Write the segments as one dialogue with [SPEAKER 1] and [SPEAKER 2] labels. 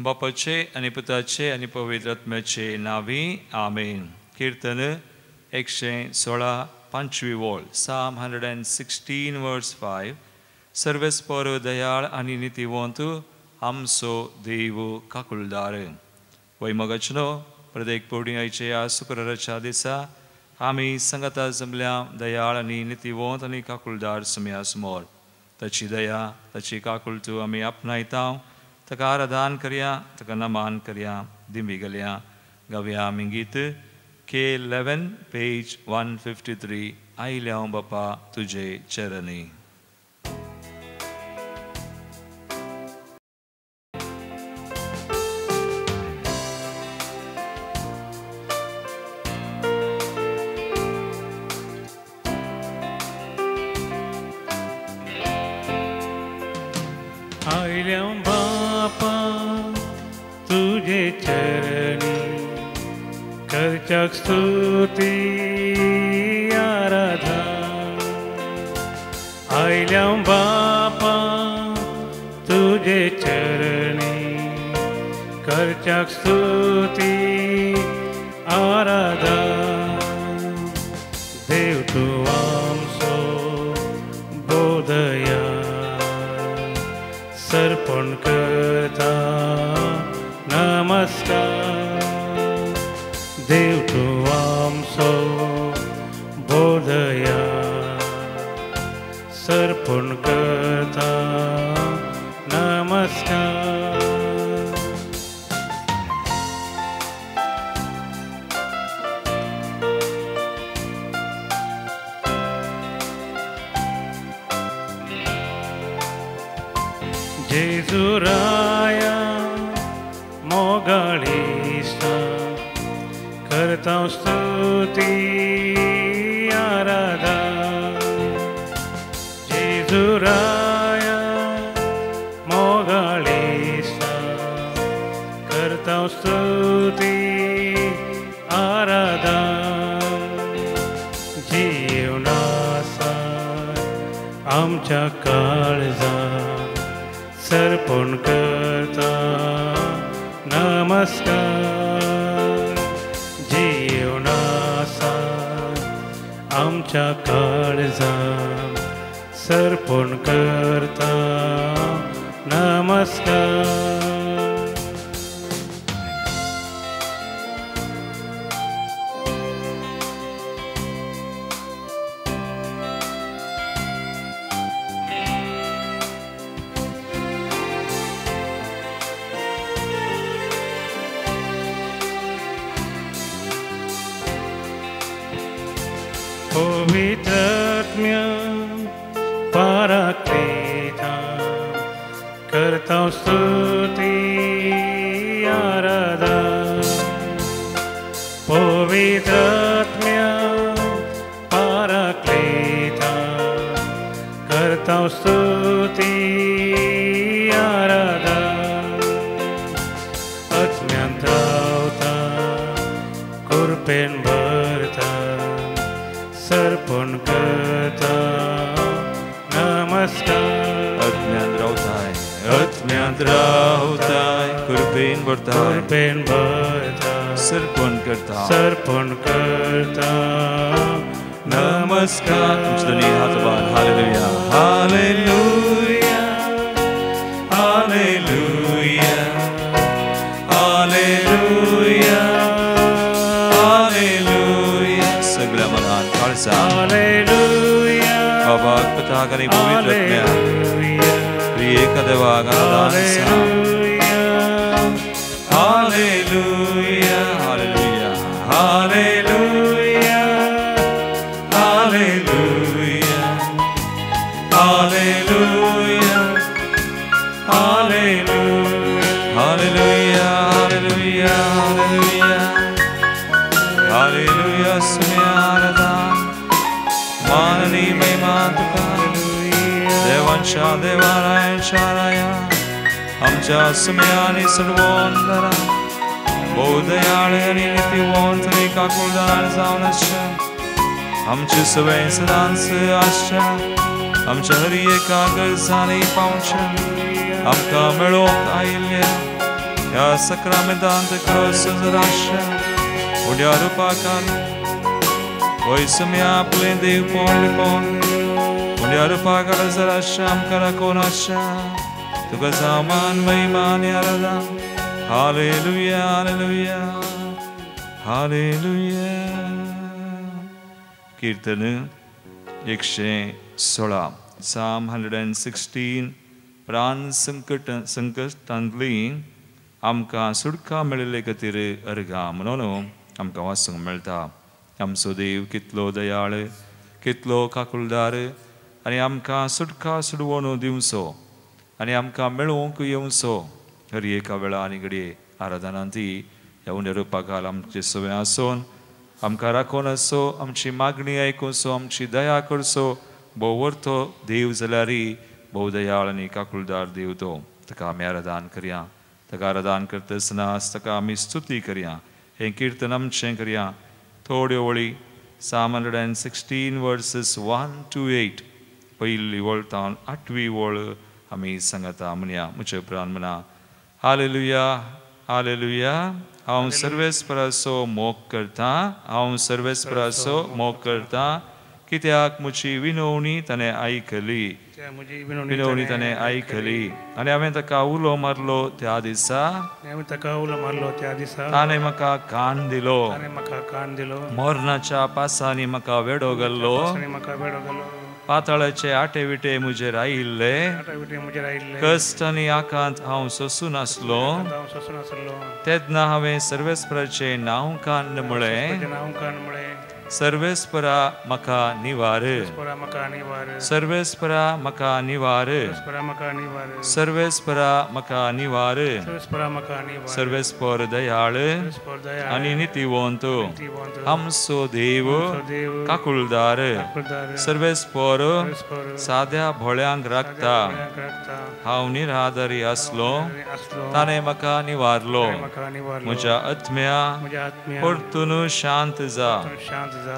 [SPEAKER 1] बापाचे आनी पुताचे आनी पवित्र आत्म्याचे नांवी आमेन. कीर्तन 116 5वी वळ, Psalm 116 verse 5. सर्वेस्पर दयाळ आनी नितीवंत आमचो देव काकुळदार. वैमगचनो प्रत्येक पवडी आयचे ह्या शुक्राराच्या दिसा आमी सांगाता जमल्या दयाळ आनी नितीवंत आनी काकुळदार सुम्या समोर. ताची दया ताची काकुळतू आमी आपणायता, ताका आराधन करया, ताका नमान करया. दिंबी गेल्या गावया आमी गीत K11 page 153. आयल्या हांव बापा तुजे चरणी.
[SPEAKER 2] आयल्या बापा तुजे चरणी करच्याक स्तुती आराधना. आयल्या बापा तुजे चरणी करच्याक स्तुती आराधना. देव तूं आमचो बोधया सर्पण करता नमस्कार. देव तूं आमचो बोधया सर्पण करता नमस्कार. जेजुराया मोगाळिस्ता करता स्तुती आराधना. जेजुराया मोगाळिस्ता करता स्तुती आराधना. जीवनासा आमच्या काळजा सर्पण करता नमस्कार. जीवनासा आमच्या काळजा सर्पण करता नमस्कार. पवित्रात्म्या पराक्लिता करता स्तुती आराधना. पवित्रात्म्या पराक्लिता करता स्तुती आराधना. आत्म्यांत रावता कृपेन भरता सर्पण करता नमस्कार.
[SPEAKER 1] अज्ञान रावताय अज्ञान रावताय कृपेन भरताय
[SPEAKER 2] कृपेन भरता
[SPEAKER 1] सर्पण करता
[SPEAKER 2] सर्पण करता
[SPEAKER 1] नमस्कार. तुमचे दोन्ही हात वर. Hallelujah hallelujah hallelujah hallelujah hallelujah. सगळ्या मनान काळजा
[SPEAKER 2] हालेलुया.
[SPEAKER 1] बाबाक पिताक आनी पवित्र आत्म्याक त्रिएक देवाक आराधना. Hallelujah hallelujah hallelujah hallelujah hallelujah hallelujah hallelujah hallelujah hallelujah hallelujah. सुम्या आराधना माननी महिमा तुका देवांच्या देवारायांच्या राया आमच्या सुम्या आनी सर्वोंदरा भोव दयाळ आनी नितीवंत आनी काकुळदार जावन आसच्या आमचे सगळें सदांच आसच्या आमच्या हर एका गरजांनी पावच्या आमकां मेळोवंक आयिल्ल्या ह्या सक्रामेंतांत क्रोस राश्या उड्या रुपाकाल वय सुम्या आपलें देव पोंड पोंड उड्या रुपाकाल जराश्या आमकां राखून आशा तुका जावं मान महिमान आराधना. Hallelujah hallelujah hallelujah. कीर्तन 116 Psalm 116. प्राण संकश्टांतली आमकां सुटका मेळिल्ले खातीर अर्घां म्हणून आमकां वाचूंक मेळटा. आमचो देव कितलो दयाळ, कितलो काकुळदार आनी आमकां सुटका सुडवण दिवचो आनी आमकां मेळोवंक येवचो. हर एका वेळा आनी घडये आराधनांत ह्या उण्या रुपाकाल आमचे सवे आसून आमकां राखून आसो, आमची मागणी आयकुचो, आमची दया करचो. भोव वर्थो देव जाल्यार भोव दयाळ आनी काकुळदार देव तो. ताका आमी आराधन करया. ताका आराधन करतना ताका आमी स्तुती करया. हें किर्तन आमचें करया. थोड्यो वळी Psalm 116 verses 1 to 8 पयली वळ तावन आठवी वळ आमी सांगता म्हणया. म्हजे उपरांत म्हणा हालेलुया हालेलुया. हांव सर्वेस्पराचो मोग करता, हांव सर्वेस्पराचो मोग करता, कित्याक म्हजी विनवणी ताणें आयकली, विनवणी ताणें आयकली. आनी हांवें ताका उलो मारलो त्या दिसा, ताणें म्हाका कान दिलो, मरणाच्या पासांनी म्हाका वेडो घाल्लो, पातळाचे आटे विटे म्हजेर आयिल्ले, कश्ट आनी आकांत हांव सोसूं नासलो. तेन्ना हांवें सर्वेस्पराचें नांव कान म्हळें, सर्वेस्परा म्हाका निवार, सर्वेस्परा म्हाका निवार, सर्वेस्परा म्हाका निवार. सर्वेस्पर दयाळ आनी नितीवंत, आमचो देव काकुळदार, सर्वेस्पर साद्या भोळ्यांक राखता. हांव निराधारी आसलो, ताणें म्हाका निवारलो. म्हज्या आत्म्या परतून शांत जा,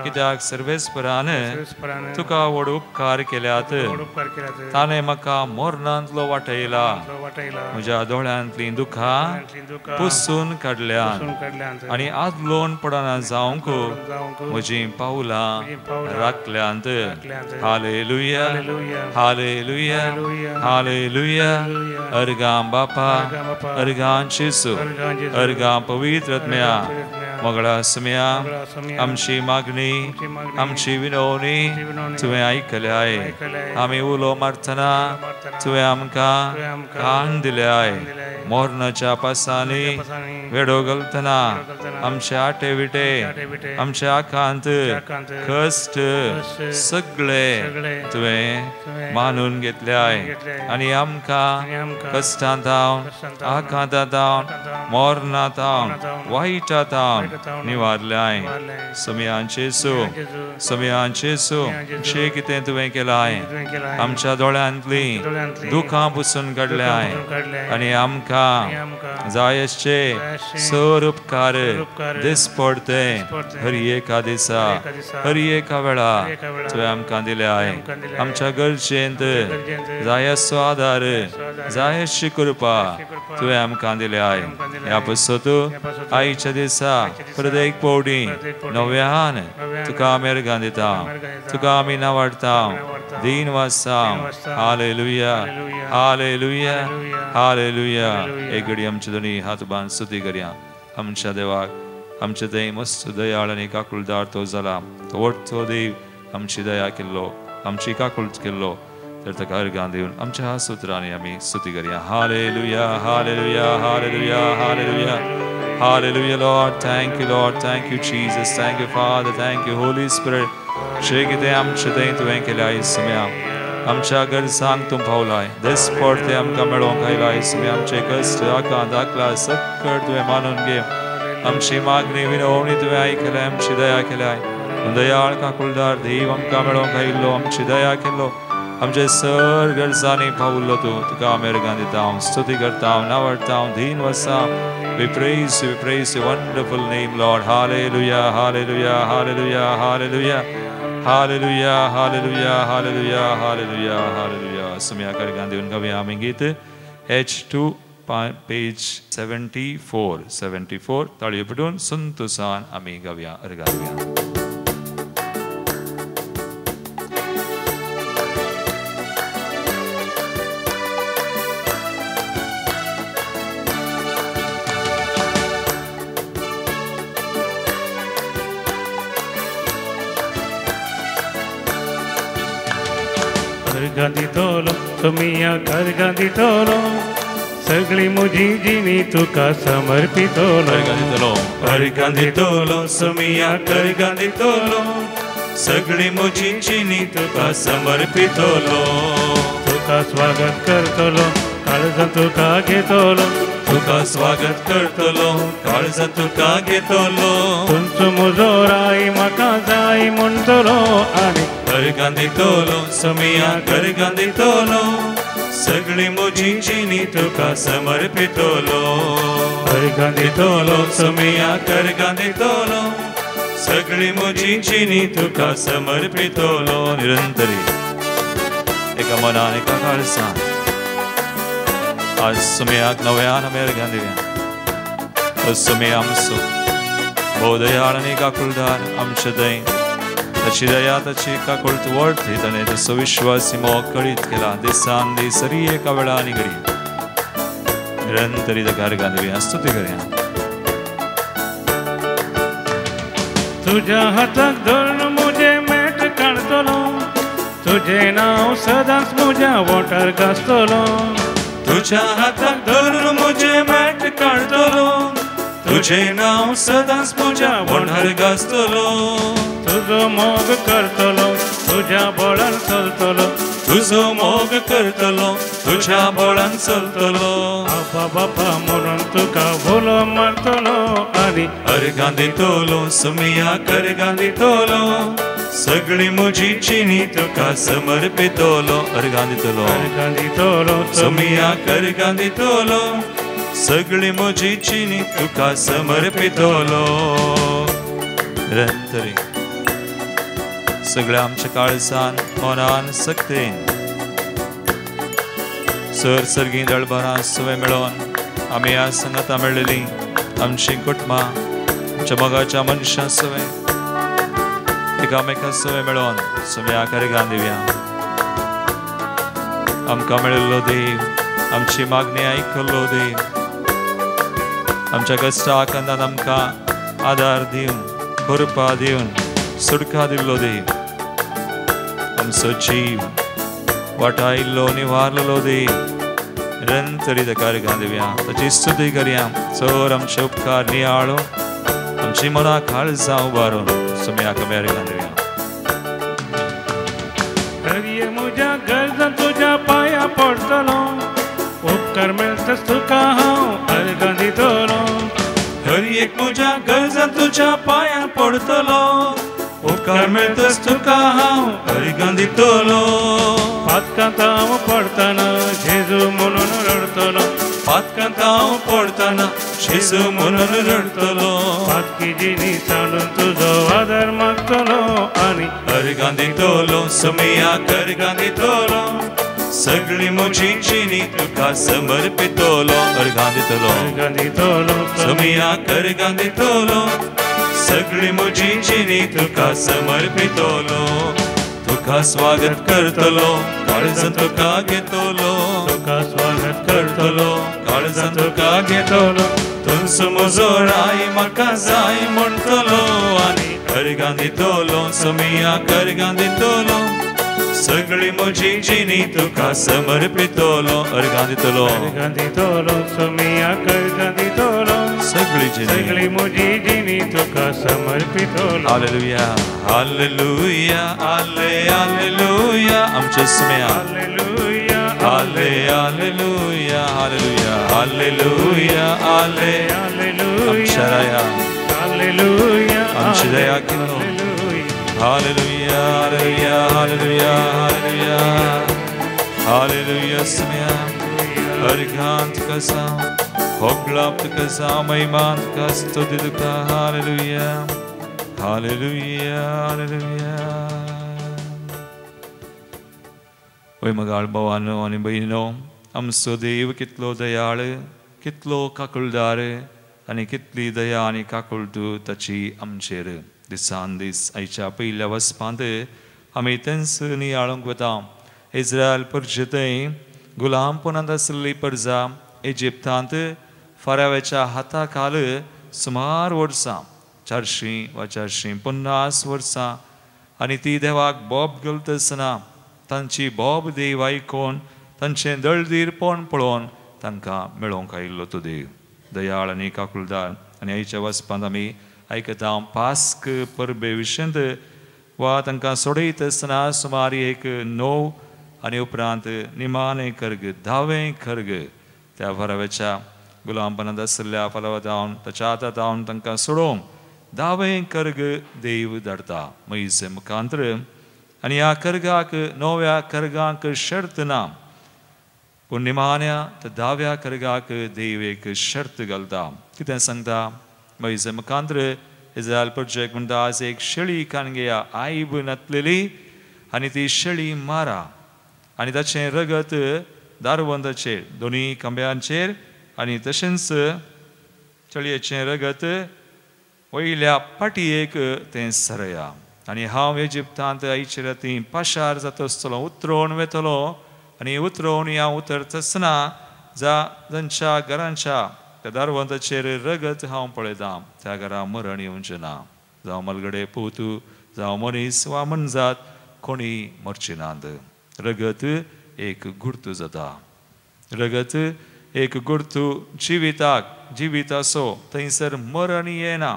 [SPEAKER 1] कित्याक सर्वेस्परान तुका व्हड उपकार केल्यात. ताणें म्हाका मरणांतलो वाटयला, म्हज्या दोळ्यांतलीं दुखां पुसून काडल्यात आनी आदलोन पडना जावंक म्हजीं पावलां राखल्यांत. Hallelujah hallelujah hallelujah. अर्गां बापा, अर्गां जेजू, अर्गां पवित्र आत्म्या. मोगळा सुम्या आमची मागणी, आमची विनवणी तुवें आयकल्याय. आमी उलो मारतना तुवें आमकां कान दिल्याय. मरणाच्या पासांनी वेडो घालतना आमचे आटे विटे, आमचे आकांत कश्ट सगळे तुवें मानून घेतल्याय आनी आमकां कश्टांत हांव, आकांतांत हांव, मरणांत हांव, वायटांत हांव निवारल्याय. समियांचे सो, समियांचे सो, शे कितें तुवें केलाय, आमच्या दोळ्यांतली दुखां पुसून काडल्याय आनी आमकां जाय आसचे सर उपकार दिसपडते हर एका दिसा, हर एका वेळा तुवें आमकां दिल्याय. आमच्या गरजेंत जाय आसचो आदार, जाय आसची कृपा तुवें आमकां दिल्याय. ह्या पसत आयच्या दिसा परत एक पवडी नव्यान तुका आमी अर्गां दिता, तुका आमी नावाडता, दीन वासा. Hallelujah hallelujah hallelujah. एक घडी आमचे दोनी हात बांद स्तुती करया आमच्या देवाक. आमचे थंय मस्त दयाळ आनी काकुळदार तो जाला, तो वटतो देव आमची दया केल्लो, आमची काकुळट केल्लो. तर ताका अर्गां दिवन आमच्या सुत्रांनी आमी स्तुती करया. Hallelujah hallelujah hallelujah hallelujah hallelujah. Lord, thank you Lord, thank you Jesus, thank you Father, thank you Holy Spirit. शे कितें आमचें थंय तुवें केल्याय सुम्या, आमच्या गरजांक तूं पावलाय, दिसपडते आमकां मेळोवंक आयलाय सुम्या. आमचे कश्ट आकांत दाखला सक्कड तुवें मानून घे. आमची मागणी विनवणी तुवें आयकल्याय, आमची दया केल्याय. दयाळ काकुळदार देव आमकां मेळोवंक आयिल्लो, आमची दया केल्लो, आमचे सर गरजांनी पावल्लो तूं. तुका आमी अर्गां दिता, हांव स्तुती करता, हांव नावडटा, हांव धीन वसा. We praise your wonderful name, Lord. Hallelujah, hallelujah, hallelujah, hallelujah, hallelujah, hallelujah, hallelujah, hallelujah, hallelujah. सुम्या अर्गां दिवन गावया आमी गीत H2 पेज 74 74 ताळयो पेटून संतोसान आमी गावया अर्गावया.
[SPEAKER 2] दितलो सोमिया करगा दितलो सगळी मुजी जिणी तुका समर्पितलो.
[SPEAKER 1] अर्घां दितलो सोमिया करगा दितलो सगळी मुजी जिणी तुका समर्पितलो.
[SPEAKER 2] तुका स्वागत करतलो काळजां तुका घेतलो.
[SPEAKER 1] तुका स्वागत करतलो काळजां तुका घेतलो.
[SPEAKER 2] तुमचो मुजो राय म्हाका जाय म्हणटलो आनी
[SPEAKER 1] करगां दितलो सोमिया करगां दितलो सगळी मुजी जिणी तुका समर्पितलो. करगां दितलो सोमिया करगां दितलो सगळी मुजी जिणी तुका समर्पितलो. निरंतरी एका मनान एका काळजान आज सोमियाक नव्यान आमी अर्घां दिवया. सोमिया आमचो भोव दयाळ आनी काकुळदार आमचे दय ताची दया ताची काकुळट वळती ताणें तसो विश्वासी मोग कळीत केला दिसान दीस सरी एका वेळा आनी घडी निरंतरी ताका अर्घां दिवया स्तुती करया.
[SPEAKER 2] तुज्या हाताक धरून म्हजें मेट काडटलो. तुजें नांव सदांच म्हज्या वोंठार गाजतलो.
[SPEAKER 1] तुज्या हाताक धरून म्हजें मेट काडटलो. तुजें नांव सदांच म्हज्या वोंठार गाजतलो.
[SPEAKER 2] तुजो मोग करतलो तुज्या बळान चलतलो.
[SPEAKER 1] तुजो मोग करतलो तुज्या बळान चलतलो.
[SPEAKER 2] आपा बापा म्हणून तुका उलो मारतलो आनी
[SPEAKER 1] अर्घां दितलो सोमिया करगां दितलो सगळी मुजी जिणी तुका समर्पितलो. अर्घां दितलो
[SPEAKER 2] अर्घां दितलो
[SPEAKER 1] सोमिया करगां दितलो सगळी मुजी जिणी तुका समर्पितलो. निरंतरी सगळ्या आमच्या काळजान मनान सक्तेन सर सर्गी दळभरां सवय मेळोन आमी ह्या संगता मेळ्ळेली आमची कुटुंबां आमच्या मोगाच्या मनशां सवय एकामेका सवय मेळोन सोम्याक अर्घां दिवया. आमकां मेळिल्लो देव आमची मागणी आयकल्लो देव आमच्या कश्टा आकांतान आमकां आदार दिवन कृपा दिवन सुटका दिल्लो देव आमचो जीव वाटायिल्लो निवारलो देव निरंतरी ताका अर्घां दिवया ताची स्तुती करया. सर आमचे उपकार नियाळो आमची मनां काळजां उबारून सोम्याक आमी अर्घां दिवया.
[SPEAKER 2] हरये म्हज्या गरजां तुज्या पांया पडटलो. उपकार मेळटाच तुका हांव अर्घां दितलो.
[SPEAKER 1] हर एक म्हज्या गरजां तुज्या पांया पडटलो. उपकार मेळटाच तुका हांव अर्घां दितलो.
[SPEAKER 2] पातकांत हांव पडटना जेजू म्हणून रडटलो.
[SPEAKER 1] पातकांत हांव पडटना जेजू म्हणून रडटलो.
[SPEAKER 2] पातकी जिणी सांडून तुजो आदार मागतलो आनी
[SPEAKER 1] अर्घां दितलो सोमिया अर्घां दितलो सगळी मुजी जिणी तुका समर्पितलो. अर्घां दितलो
[SPEAKER 2] अर्घां दितलो
[SPEAKER 1] सोमिया अर्घां दितलो सगळी मुजी जिणी तुका समर्पितलो. तुका स्वागत करतलो काळजां तुका घेतलो.
[SPEAKER 2] तुका स्वागत
[SPEAKER 1] करतलो काळजां तुका घेतलो. तुमचो म्हजो राय म्हाका जाय म्हणटलो आनी अर्घां दितलो सोमिया अर्घां दितलो सगळी म्हजी जिणी तुका समर्पितलो. अर्घां दितलो
[SPEAKER 2] अर्घां दितलो सोमिया अर्घां दितलो
[SPEAKER 1] सगळी जिणी
[SPEAKER 2] सगळी म्हजी जिणी तुका समर्पितलो.
[SPEAKER 1] हालेलुया हालेलुया हाले हालेलुया आमचे सोमिया
[SPEAKER 2] हालेलुया
[SPEAKER 1] हाले हालेलुया हालेलुया हालेलुया हाले
[SPEAKER 2] हालेलुया
[SPEAKER 1] आमच्या राया
[SPEAKER 2] हालेलुया
[SPEAKER 1] आमची दया केलो. Hallelujah hallelujah hallelujah hallelujah hallelujah सोमिया अर्घां तुका जावं होगळाप तुका जावं महिमा तुका स्तुती तुका. Hallelujah hallelujah hallelujah. वय मगाळ भावानो आनी भयणीनो, आमचो देव कितलो दयाळ, कितलो काकुळदार आनी कितली दया आनी काकुळटू ताची आमचेर. दिसान दीस आयच्या पयल्या वचपांत आमी तेंच नियाळूंक वता. इस्रायल परजे थंय गुलामपणांत आशिल्ली परजा इजिप्तांत फाराव्याच्या हाता खाल सुमार वर्सां 400 वा 450 वर्सां आनी ती देवाक बोब घालता आसतना तांची बोब देव आयकून तांचें दळदीरपण पळोवन तांकां मेळोवंक आयिल्लो तो देव दयाळ आनी काकुळदार. आनी आयच्या वचपांत आमी आयकता पास्क परबे विशयंत वा तांकां सोडयत आसतना सुमार एक 9 आनी उपरांत निमाणें खर्ग 10वें खर्ग त्या फाराव्याच्या गुलामपणांत आशिल्ल्या फालावा जावन ताच्या हाता जावन तांकां सोडोवंक 10वें खर्ग देव धाडटा मोयजे मुखांतर. आनी ह्या खर्गाक 9व्या खर्गाक शर्त ना, पूण निमाण्या त्या 10व्या खर्गाक देव एक शर्त घालता. कितें सांगता मोयजे मुखांतर इस्रायल परजेक म्हणटा, आज एक शेळी कान घेया आयब नातलेली आनी ती शेळी मारा आनी ताचें रगत दारवंदाचेर दोनी खांब्यांचेर आनी तशेंच चलयेचें रगत वयल्या पाटयेक तें सरया. आनी हांव इजिप्तांत आयचे राती पाशार जाता आसतलो, उतरोवन वेतलो आनी उतरोवन ह्या उतरता आसतना जा जांच्या घरांच्या त्या दारवंदाचेर रगत हांव पळयतां त्या घरा मरण येवचें ना, जावं मलगडे पूत जावं मनीस वा मनजात कोणी मरचे नात. रगत एक गुर्तू जाता, रगत एक गुर्तू जिविताक, जिविताचो थंयसर मरण येना.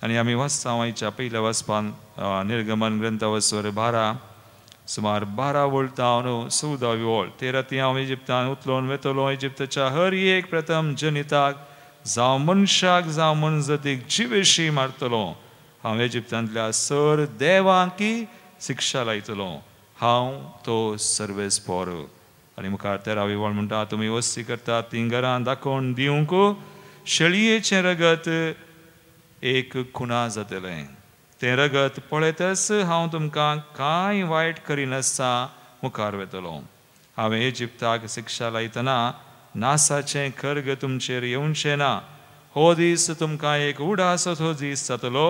[SPEAKER 1] आनी आमी वाचता आयच्या पयल्या वाचपान निर्गमन ग्रंथ वसवर 12 सुमार 12 वळतावन 14वी वळ. ते राती हांव इजिप्तान उतलोवन वेतलो इजिप्ताच्या हर एक प्रथम जनिताक जावं मनशाक जावं मनजातीक जिवेशी मारतलो. हांव इजिप्तांतल्या सर देवांकी शिक्षा लायतलो, हांव तो सर्वेस्पोर. आनी मुखार 13वी वळ म्हणटा, तुमी वस्ती करतात तीं घरां दाखोवन दिवंक शेळयेचें रगत एक खुणा जातलें, तें रगत पळयतच हांव तुमकां कांय वायट करिनासतना मुखार वेतलो. हांवें इजिप्ताक शिक्षा लायतना नासाचें खर्ग तुमचेर येवचें ना. हो दीस तुमकां एक उडास हो दीस जातलो,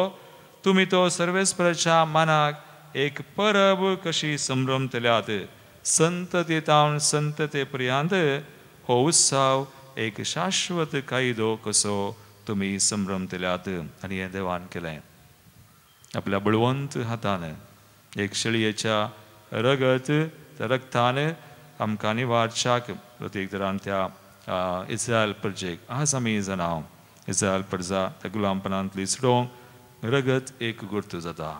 [SPEAKER 1] तुमी तो सर्वेस्पराच्या मानाक एक परब कशी संभ्रमतल्यात. संतते तावन संतते पर्यंत हो उत्सव एक शाश्वत कायदो कसो तुमी संभ्रमतल्यात. आनी हें देवान केलें आपल्या बळवंत हातान एक शेळयेच्या रगत त्या रगतान आमकां निवारच्याक प्रत्येक तरान त्या इस्रायल परजेक. आज आमी जाणां इस्रायल परजा त्या गुलामपणांतली सोडोवंक रगत एक गुर्तू जाता.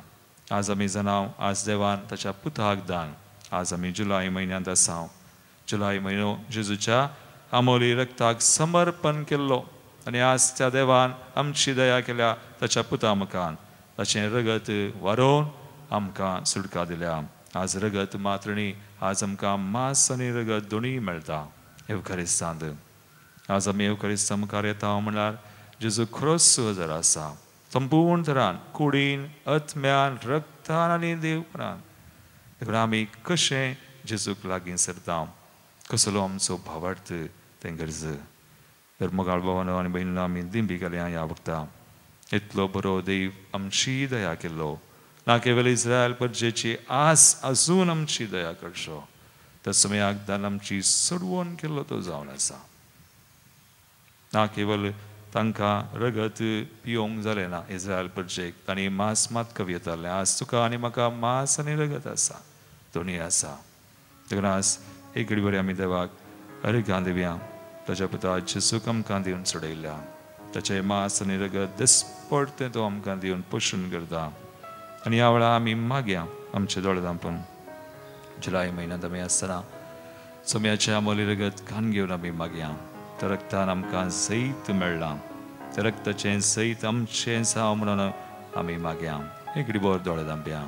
[SPEAKER 1] आज आमी जाणां आज देवान ताच्या पुताक दान. आज आमी जुलय म्हयन्यांत आसा. जुलय म्हयनो जेजूच्या आमोली रगताक समर्पण केल्लो आनी आज त्या देवान आमची दया केल्या ताच्या पुता मुखान ताचें रगत वारोवन आमकां सुटका दिल्या. आज रगत मात्र न्ही, आज आमकां मांस आनी रगत दोनूय मेळटा एवखरिस्तांत. आज आमी एवखरिस्ता मुखार येता म्हणल्यार जेजू खरोच हजर आसा संपूर्ण तरान, कुडीन, आत्म्यान, रगतान आनी देवपणान. देखून आमी कशें जेजूक लागीं सरता, कसलो आमचो भावार्थ तें गरज. तर मोगाळ भावानो आनी भयणीनो आमी दिंबी घालया ह्या वखता. इतलो बरो देव आमची दया केल्लो ना केवल इस्रायल परजेची आस अजून आमची दया करचो त्या समयाक दान आमची सोडवण केल्लो तो जावन आसा. ना केवल तांकां रगत पिवंक जालें ना इस्रायल परजेक, तांणी मांस मात कवी येतालें. आज तुका आनी म्हाका मांस आनी रगत आसा, दोनूय आसा. देखून आज एक घडी बरी आमी देवाक अर्घां दिवया ताच्या पुता जेजूक आमकां दिवन सोडयल्या. ताचें मांस आनी रगत दिसपडतें तो आमकां दिवन पोशण करता. आनी ह्या वेळार आमी मागया आमचे दोळे धांपून. जुलय म्हयन्यांत आमी आसतना सोम्याचें आमोली रगत खान घेवन आमी मागया. त्या रगतान आमकां जैत मेळ्ळां, त्या रगताचें जैत आमचें जावं म्हणून आमी मागया. एक घडी दोळे धांपया.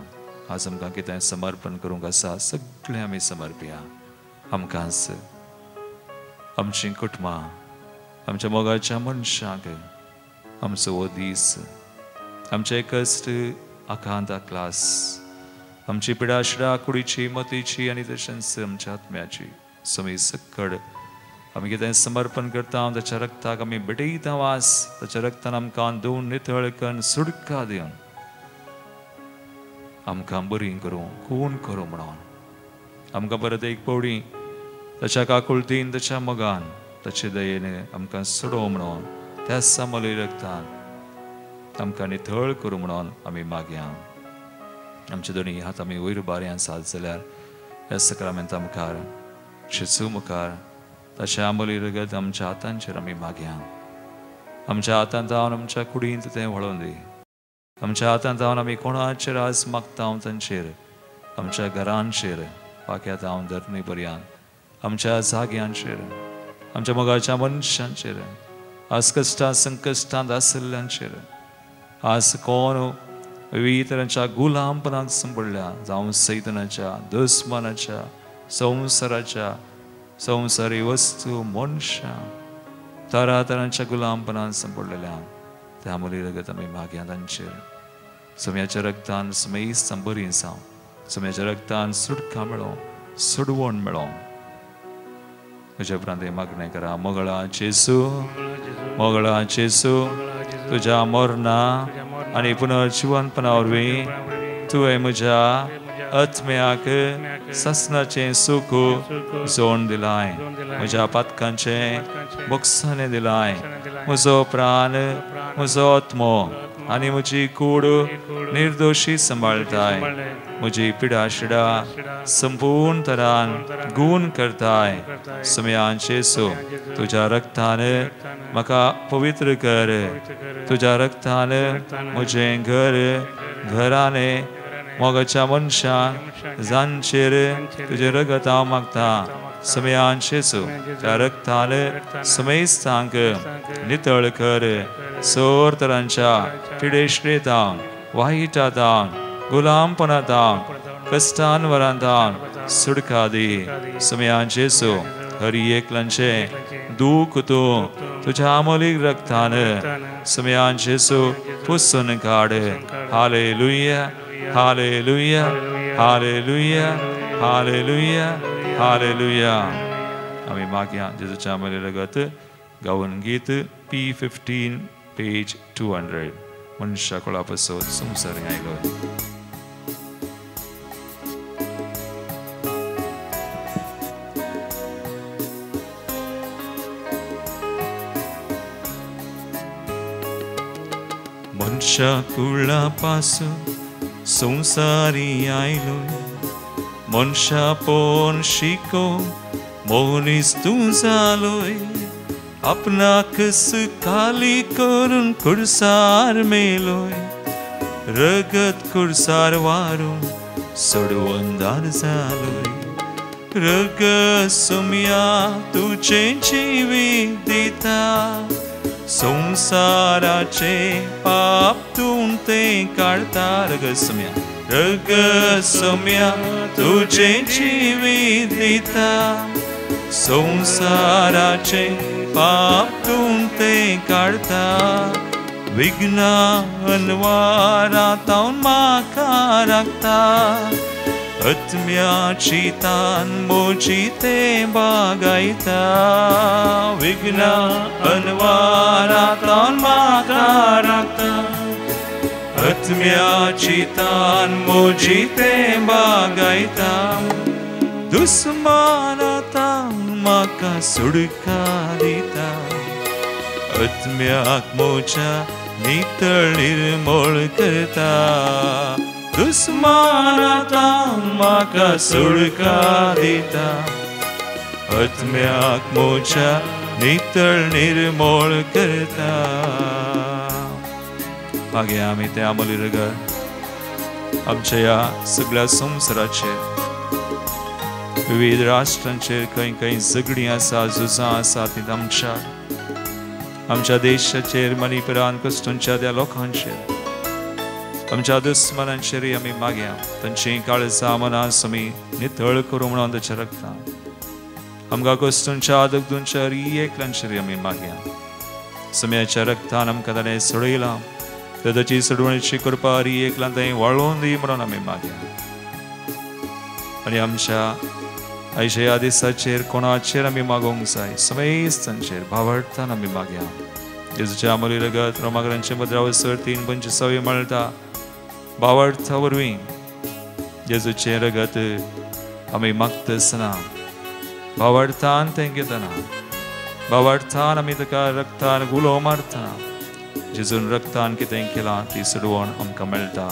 [SPEAKER 1] आज आमकां कितें समर्पण करूंक आसा सगळें आमी समर्पया. आमकांच, आमचीं कुटुंबां, आमच्या मोगाच्या मनशांक, आमचो हो दीस, आमचे कश्ट, आकांता क्लास, आमची पिडाशिडा कुडीची, मतीची आनी तशेंच आमच्या आत्म्याची समी सकड आमी कितें समर्पण करता ताच्या रक्ताक आमी भेटयता वास, ताच्या रक्तान आमकां धुवन नितळ करून सुटका दिवन आमकां बरी करूं, खून करूं म्हणून आमकां परत एक पावटी ताच्या काकुळतीन, ताच्या मोगान, ताचे दयेन आमकां सोडोवं म्हणून त्या सामोली रक्तान आमकां नितळ करूं म्हणून आमी मागया. आमचे दोनी हात आमी वयर बारयां साद जाल्यार ह्या सक्रामेंता मुखार, जेजू मुखार ताच्या आमोली रगत आमच्या हातांचेर आमी मागया. आमच्या हातांत जावन आमच्या कुडींत तें व्हळोवन दी. आमच्या हातांत जावन आमी कोणाचेर आज मागता तांचेर, आमच्या घरांचेर, पाक्यात हांव धरणी पर्यंत, आमच्या जाग्यांचेर, आमच्या मोगाच्या मनशांचेर, आज कश्टां संकश्टांत आशिल्ल्यांचेर, आज कोण विविध तरांच्या गुलामपणांत सांपडल्या, जावं सैतनाच्या, दुस्मानाच्या, संवसाराच्या, संवसारी वस्तू, मनशां तरातरांच्या गुलामपणांत सांपडलेल्या त्या मुली रगत आमी मागया तांचेर. सम्याच्या रक्तान समेस्त बरी जावं, सम्याच्या रक्तान सुटका मेळो, सोडवण मेळो. तुज्या उपरांत मागणें करा. मोगळा जेजू, मोगळा जेजू, तुज्या मरणा आनी पुनर्जिवनपणा वरवीं तुवें म्हज्या आत्म्याक सासणाचें सूख जोड दिलाय, म्हज्या पातकांचें बोगसाणें दिलाय. म्हजो प्राण, म्हजो आत्मो आनी म्हजी कूड निर्दोशी सांबाळटाय. म्हजी पिडा शिडा संपूर्ण तरान गूण करताय. सुम्यान जेजू, तुज्या रक्तान म्हाका पवित्र कर. तुज्या रक्तान म्हजें घर, घराणें, मोगाच्या मनशां जांचेर तुजें रगत हांव मागता. सुम्यान जेजू, त्या रक्तान समेस्तांक नितळ कर. सोर तरांच्या पिडेश्रेतांक, वायटातांक, गुलामपणातांक, कश्टांवरांतांक सुटका दी. सुम्यान जेजू, हर एकल्याचें दूख तूं तुज्या अमोलीक रक्तान सुम्यान जेजू पुसून काड. Hallelujah, hallelujah, hallelujah, hallelujah, hallelujah. आमी मागया जेजूच्या अमोली रगत गावन गीत P15 page 200. मनशा कोळा पासून संवसार आयलो. मनशा कुळा पासून संवसारी आयलो, मनशा पोन शिको मनीस तूं जालोय. आपणाक खाली करून कुर्सार मेलोय, रगत कुर्सार वारून सोडवंदार जालोय. रगत सुम्या तुजें जिवीत दिता, संवसाराचें पाप तूं तें काडटा. रगत सुम्या, रगत सुम्या तुजें जिवीत दिता, संवसाराचें पाप तूं तें काडटा. विघ्ना अनवारांत म्हाका राखता, आत्म्याची तान म्हजी तें बागायता. विघ्ना अनवारांत म्हाका राखता, आत्म्याची तान म्हजी तें बागायता. दुस्मानांत म्हाका सुटका दिता, आत्म्याक म्हज्या नितळ निर्मळ करता. दुस्मानांत म्हाका सुटका दिता, आत्म्याक म्हज्या नितळ निर्मळ करता. मागीर आमी ते आमोली रगत आमच्या ह्या सगळ्या संवसाराचेर, विविध राष्ट्रांचेर खंय खंय झगडीं आसा, झुजां आसा ती आमच्या आमच्या देशाचेर, मणिपुरान कश्टांच्या त्या लोकांचेर, आमच्या दुस्मनांचेरय आमी मागया. तांची काळजां मनां आमी नितळ करूं म्हणून ताच्या रक्तान. आमकां कश्टांच्या दगदूंच्या एकल्यांचेरय आमी मागया. सम्याच्या रक्तान आमकां ताणें सोडयलां, तर ताची सोडवणेची कृपा एकल्यान ताणें वाळोवन दी म्हणून आमी मागया. आनी आमच्या आयच्या ह्या दिसाचेर कोणाचेर आमी मागोवंक जाय समेस्तांचेर भावार्थान आमी मागया. जेजूच्या अमोली रगत रोमाकरांचे पत्रावसर 3:25 मेळटा. भावार्था वरवीं जेजूचें रगत आमी मागता आसतना भावार्थान तें घेतना भावार्थान आमी ताका रगतान गुलो मारतना जेजून रगतान कितें केलां ती सोडवण आमकां मेळटा.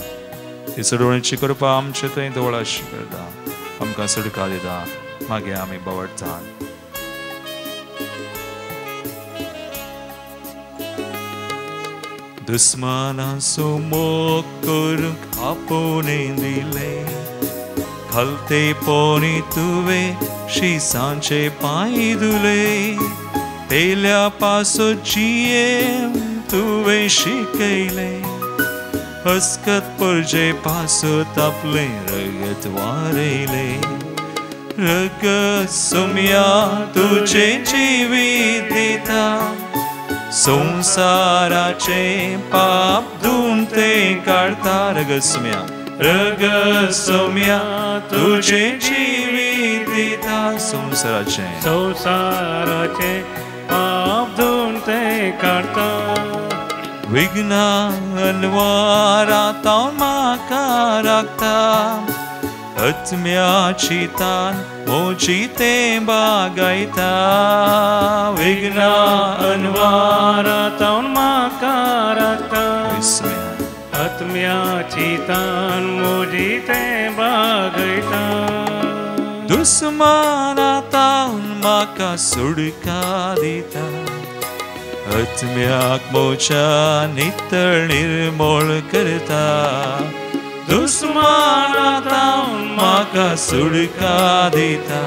[SPEAKER 1] ती सोडवणीची कृपा आमचे थंय दोळाशी करता, आमकां सुटका दिता. मागीर आमी भावार्थान. दुस्मानाचो मोग करूंक आपोवणें दिलें, खालते पोणी तुवें शिसांचे पांय धुले, पेल्या पासो जियेम तुवें शिकयलें, हसकत परजे पासत आपलें रगत वारयलें. रगत सोम्या तुजें जिवीत दिता, संवसाराचें पाप धुवन तें काडटा. रगत सोम्या, रगत सोम्या तुजें जिवीत दिता, संवसाराचें
[SPEAKER 2] संवसाराचें पाप धुवन तें काडटा.
[SPEAKER 1] विघ्नां अनवारांत म्हाका राखता, आत्म्याची तान म्हजी तें बागयता. विघ्नां
[SPEAKER 2] अनवारांत म्हाका राखता, आत्म्याची तान म्हजी तें बागयता.
[SPEAKER 1] दुस्मानांत म्हाका सुटका दिता, आत्म्याक म्हज्या नितळ निर्मोळ करता. दुस्मानांत म्हाका सुटका दिता,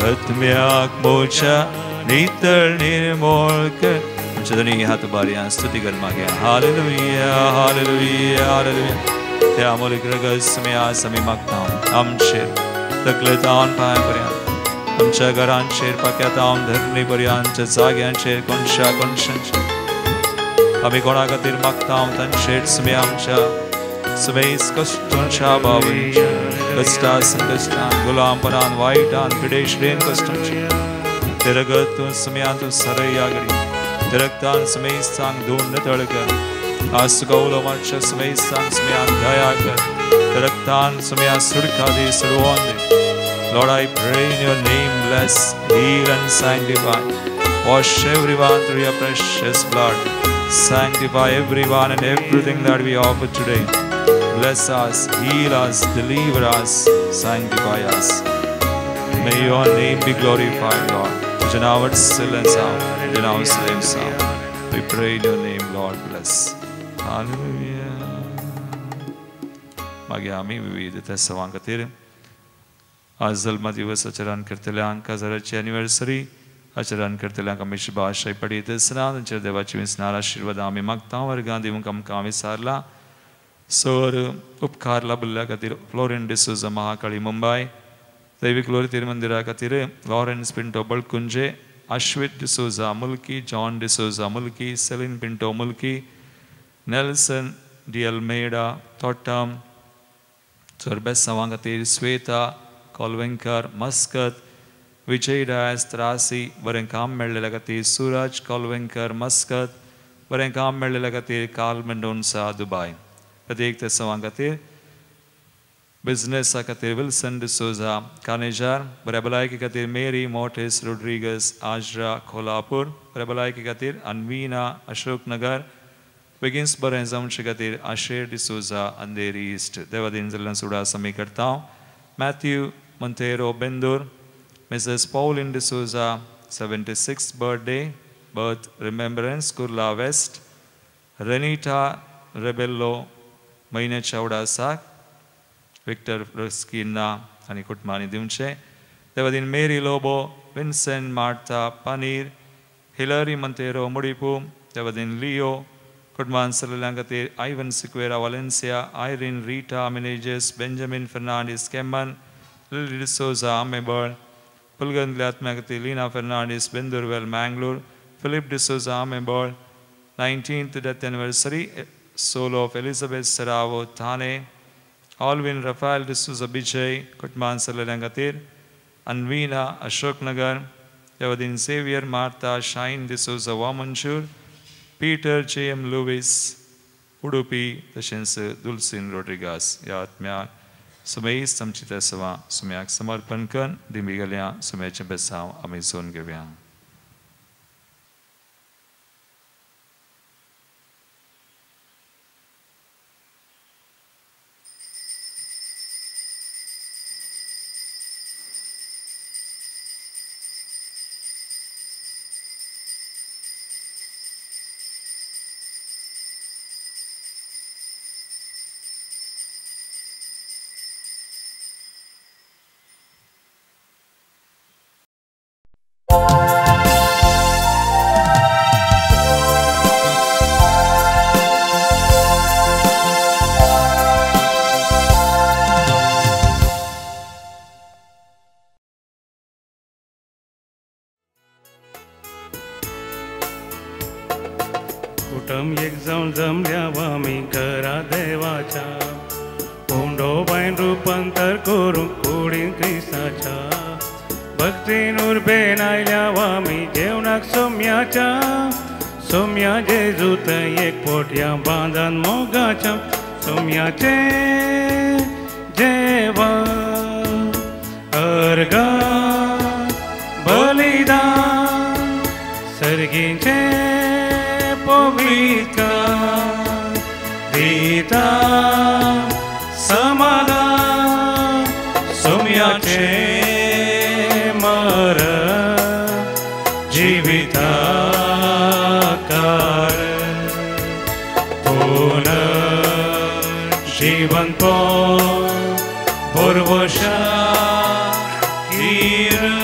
[SPEAKER 1] आत्म्याक म्हज्या नितळ निर्मोळ कर. आमच्या दोनी हात बारया स्तुती कर मागया. Hallelujah, hallelujah, hallelujah. त्या अमोलीक रगत सुमी आज आमी मागता आमचेर तकले तावन पांय पर्यंत, आमच्या घरांचेर, पाक्या तावन धरणी पर्यंत, जाग्यांचेर, कोणशा कोणशांचेर आमी कोणा खातीर मागता तांचेर सुमी आमच्या सुमेस कश्टांच्या बाबांचेर, कश्टा संकश्टान, गुलामपणान, वायटान, पिडेश्रेन कश्टांचेर ते रगत तूं सुमयान तूं सरया घडी ते रगतान सुमेस्तांक धुवन नितळ कर. आज तुका उलो मारच्या सुमेस्तांक सुमयान दया कर, ते रगतान सुमया सुटका दी, सोडवून दी. Lord, I pray in your name, bless, heal and sanctify. Wash everyone through your precious blood. Sanctify everyone and everything that we offer today. Bless us, heal us, deliver us, sanctify us. May your name be glorified, Lord. We pray in your name, Lord, bless. Hallelujah. मागीर आमी विविध सवां खातीर आज जल्म दिवस आचरण करतल्यांक, काजाराची anniversary आचरण करतल्यांक आमी शुभाशय पडयत आसतना तांचेर देवाची विसणार आशिर्वाद आमी मागता. वर्गां दिवंक आमकां विसारला सर उपकार लाभिल्ल्या खातीर फ्लोरिन डिसोजा महाकाळी मुंबय, दैवीक लोरी मंदिरा खातीर Lawrence Pinto Balkunje, Ashwit D'Souza Mulki, John D'Souza Mulki, Celine Pinto Mulki, Nelson D'Almeida Thottam, sir बेसांवां खातीर श्वेता कोलवेंकर मस्कत, विजय डायस त्रासी, बरें काम मेळ्ळेल्या खातीर सुरज कोलवेंकर मस्कत, बरें काम मेळ्ळेल्या खातीर कार्ल मेंडोन्सा दुबाय. प्रत्येक तेसांवां खातीर बिजनेसा खातीर विल्सन डिसोजा कानेजार, बऱ्या भलायकी खातीर मेरी मोटेस रोड्रिगस आजरा कोल्हापूर, बऱ्या भलायकी खातीर अनवीना अशोकनगर, बेगीन बरें जावचे खातीर आशेर डिसोजा अंधेरी इस्ट. देवादीन जाल्ल्यान सुडास आमी करता. Matthew Monteiro Bendur, Mrs Pauline D'Souza 76th birthday, birth remembrance, Kurla West, Renita Rebello म्हयन्याच्या उडासाक विक्टर रस्किना आनी कुटुंबांनी दिवचें. Devadin Mary Lobo, Vincent Martha Paneer, Hillary Monteiro Mudipu, Devadin लियो कुटुंबान सल्ल्यां खातीर Ivan Sequeira Valencia, Irene Rita Menezes, Benjamin Fernandes Kemman, Lily D'Souza Amebal, पुलगंतल्या आत्म्या खातीर Lina Fernandes Bendurwell Mangalore, Philip D'Souza Amebal, 19th death anniversary soul of Elizabeth Serrao Thane, Alvin Rafael D'Souza Bijay कुटुंबान सल्ल्यां खातीर Anveena Ashoknagar, Devadin Xavier Martha Shine D'Souza Vamanjoor, Peter J M Lewis Udupi, तशेंच दुलसीन रोड्रिगास ह्या आत्म्याक सुमेस आमची तेसवां सुम्याक समर्पण करून दिमी गेल्या सुम्याचें बेसांव आमी John घेवया.
[SPEAKER 2] कुटुंब एक जावन जमल्या आमी घरा देवाच्या, उंडो बायन रुपांतर करूंक कुडीन क्रिस्ताच्या, भक्तीन उर्बेन आयल्या आमी जेवणाक सोम्याच्या, सोम्या जेजू थंय एक पोटया बांदान मोगाच्या, सोम्याचें जेवण अर्घ बलिदान सर्गीचें पवित्र दिता समाधान, सोम्याचें मरण जिविता कारण, पुनर्जीवन पुर्वशा किरण.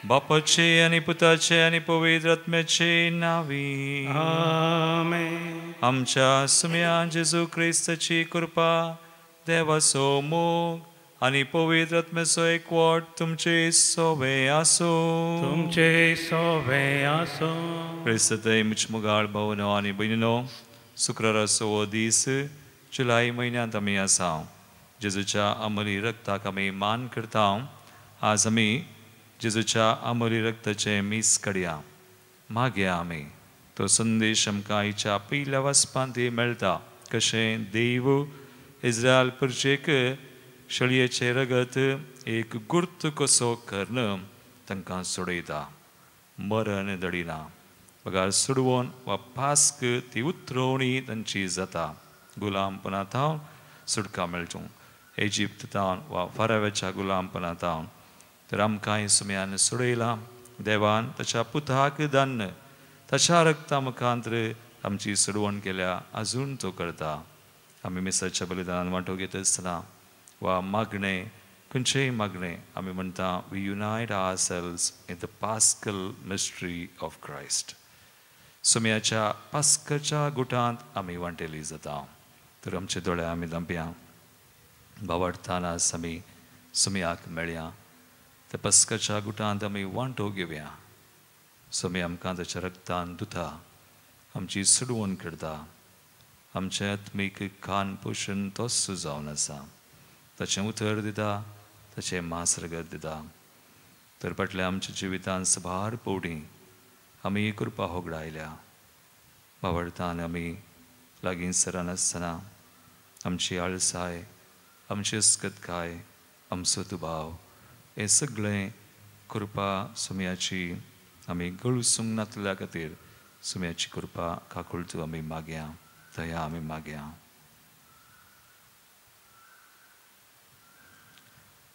[SPEAKER 1] बापाचे आनी पुताचे आनी पवित्र आत्म्याचे नावी
[SPEAKER 2] आमेन.
[SPEAKER 1] आमच्या सुम्या जेजू क्रिस्ताची कृपा, देवाचो मोग आनी पवित्र आत्म्याचो एकवट तुमचे सोवे आसूं.
[SPEAKER 2] तुमचे सोवे आसूं.
[SPEAKER 1] क्रिस्तय मुचमुगाळ भावनो आनी भयणीनो, शुक्राराचो हो दीस जुलय म्हयन्यांत आमी आसा. जेजूच्या अमली रक्ताक आमी मान करता. आज आमी जेजूच्या अमली रक्ताचें मीस काडया, मागया आमी. तो संदेश आमकां आयच्या पयल्या वाचपांत मेळटा, कशें देव इस्रायल प्रजेक शेळयेचें रगत एक गुर्त कसो करून तांकां सोडयता, मरण दडिना, बगार सोडवून वा पास्क ती उतरवणी तांची जाता. गुलामपणा थावन सुटका मेळचो, इजिप्त थावन वा फाराव्याच्या गुलामपणा थावन. तर आमकां सुम्यान सोडयलां देवान ताच्या पुताक दान्न ताच्या रक्ता मुखांतर आमची सोडवण केल्या, अजून तो करता. आमी मिसाच्या बलिदानान वांटो घेत आसतना वा मागणें, खंयचेय मागणें आमी म्हणटा, we unite ourselves in the paschal mystery of Christ. सुम्याच्या पास्कच्या गुटांत आमी वांटेली जाता. तर आमचे दोळे आमी धांपया, बावडताना आमी सुम्याक मेळया, त्या पस्काच्या गुटांत आमी वांटो घेवया. सुमी आमकां ताच्या रक्तान धुता, आमची सोडवण करता. आमचें आत्मीक खान पोशण तोच जावन आसा. ताचें उतर दिता, ताचें मांस रगत दिता. तर फाटल्या आमच्या जिवितांत साबार पवटी आमी कृपा होगडायल्या. बावडतान आमी लागीं सरानासतना आमची आळसाय, आमची अस्कतकाय, आमचो दुबाव, हें सगळें कृपा सुम्याची आमी गळसूंक नातल्या खातीर सुम्याची कृपा काकुळटू आमी मागया, दया आमी मागया.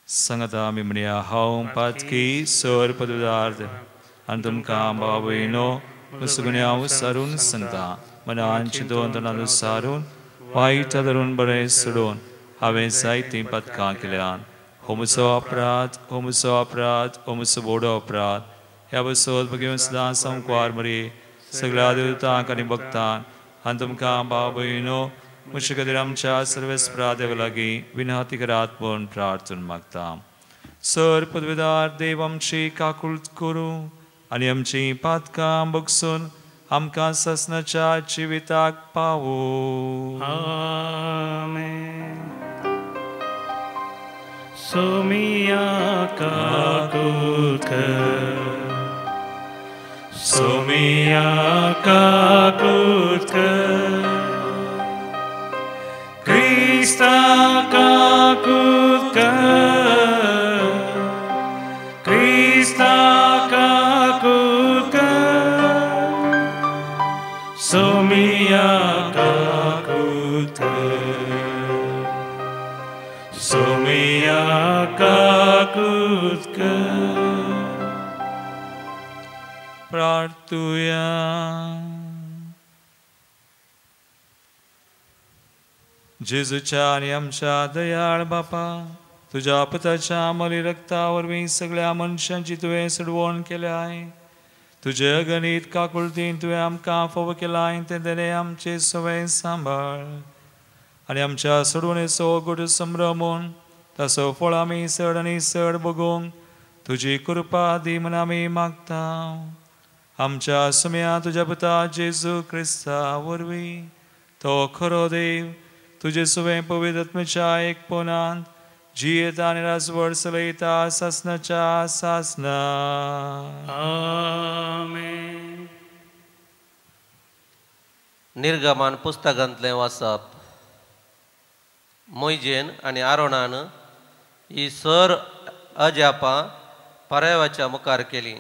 [SPEAKER 1] सांगता आमी म्हणया, हांव पातकी सर पदुदार्थ आनी तुमकां भाव भयणो गुन्यांव सारून सांगता, मनान चिंतून तोंडान सारून वायट धरून बरें सोडून हांवें जायतीं पदकां केल्यान. हो म्हजो अपराध, हो म्हजो अपराध, हो म्हजो व्हडो अपराध. ह्या बसोत भगेवन सदां संकवार मरी सगळ्या देवतांक आनी भक्तांक आनी तुमकां भाव भयणो म्हजे खातीर आमच्या सर्वेस्परा देवा लागीं विनंती करात म्हूण प्रार्थना मागता. सर पदवीदार देव आमची काकूळट करूं आनी आमची पातकां बगसून आमकां सासणाच्या जिविताक पावूं.
[SPEAKER 2] आमेन. सोमिया काकूत कर, सोमिया काकूत कर, क्रिस्ता काकूत कर, क्रिस्ता काकूत कर, सोमिया काकूत कर, सोमिया काकूत कर।
[SPEAKER 1] प्रार्थुया। जेजूच्या आनी आमच्या दयाळ बापा, तुज्या पुताच्या मली रक्ता वरवीं सगळ्या मनशांची तुवें सोडवण केल्याय। तुजे अगणीत काकुळतीन तुवें आमकां फावो केलाय तें देणे आमचे सवय सांबाळ आनी आमच्या सोडवणेचो गोड संभ्रमून ताचो फळ आमी चड आनी चड बगूंक तुजी कृपा दी म्हूण आमी मागता। आमच्या सुम्या तुज्या पुता जेजू क्रिस्ता वरवीं तो खरो देव तुजे सुवें पवित्र आत्म्याच्या एकपणांत जियेता आनी राजवट चलयता सासनाच्या सासना।
[SPEAKER 2] आमेन।
[SPEAKER 3] निर्गमन पुस्तकांतलें वाचप। मोयजेन आनी आरोणान ही सर अजापां पारायवाच्या मुखार केली,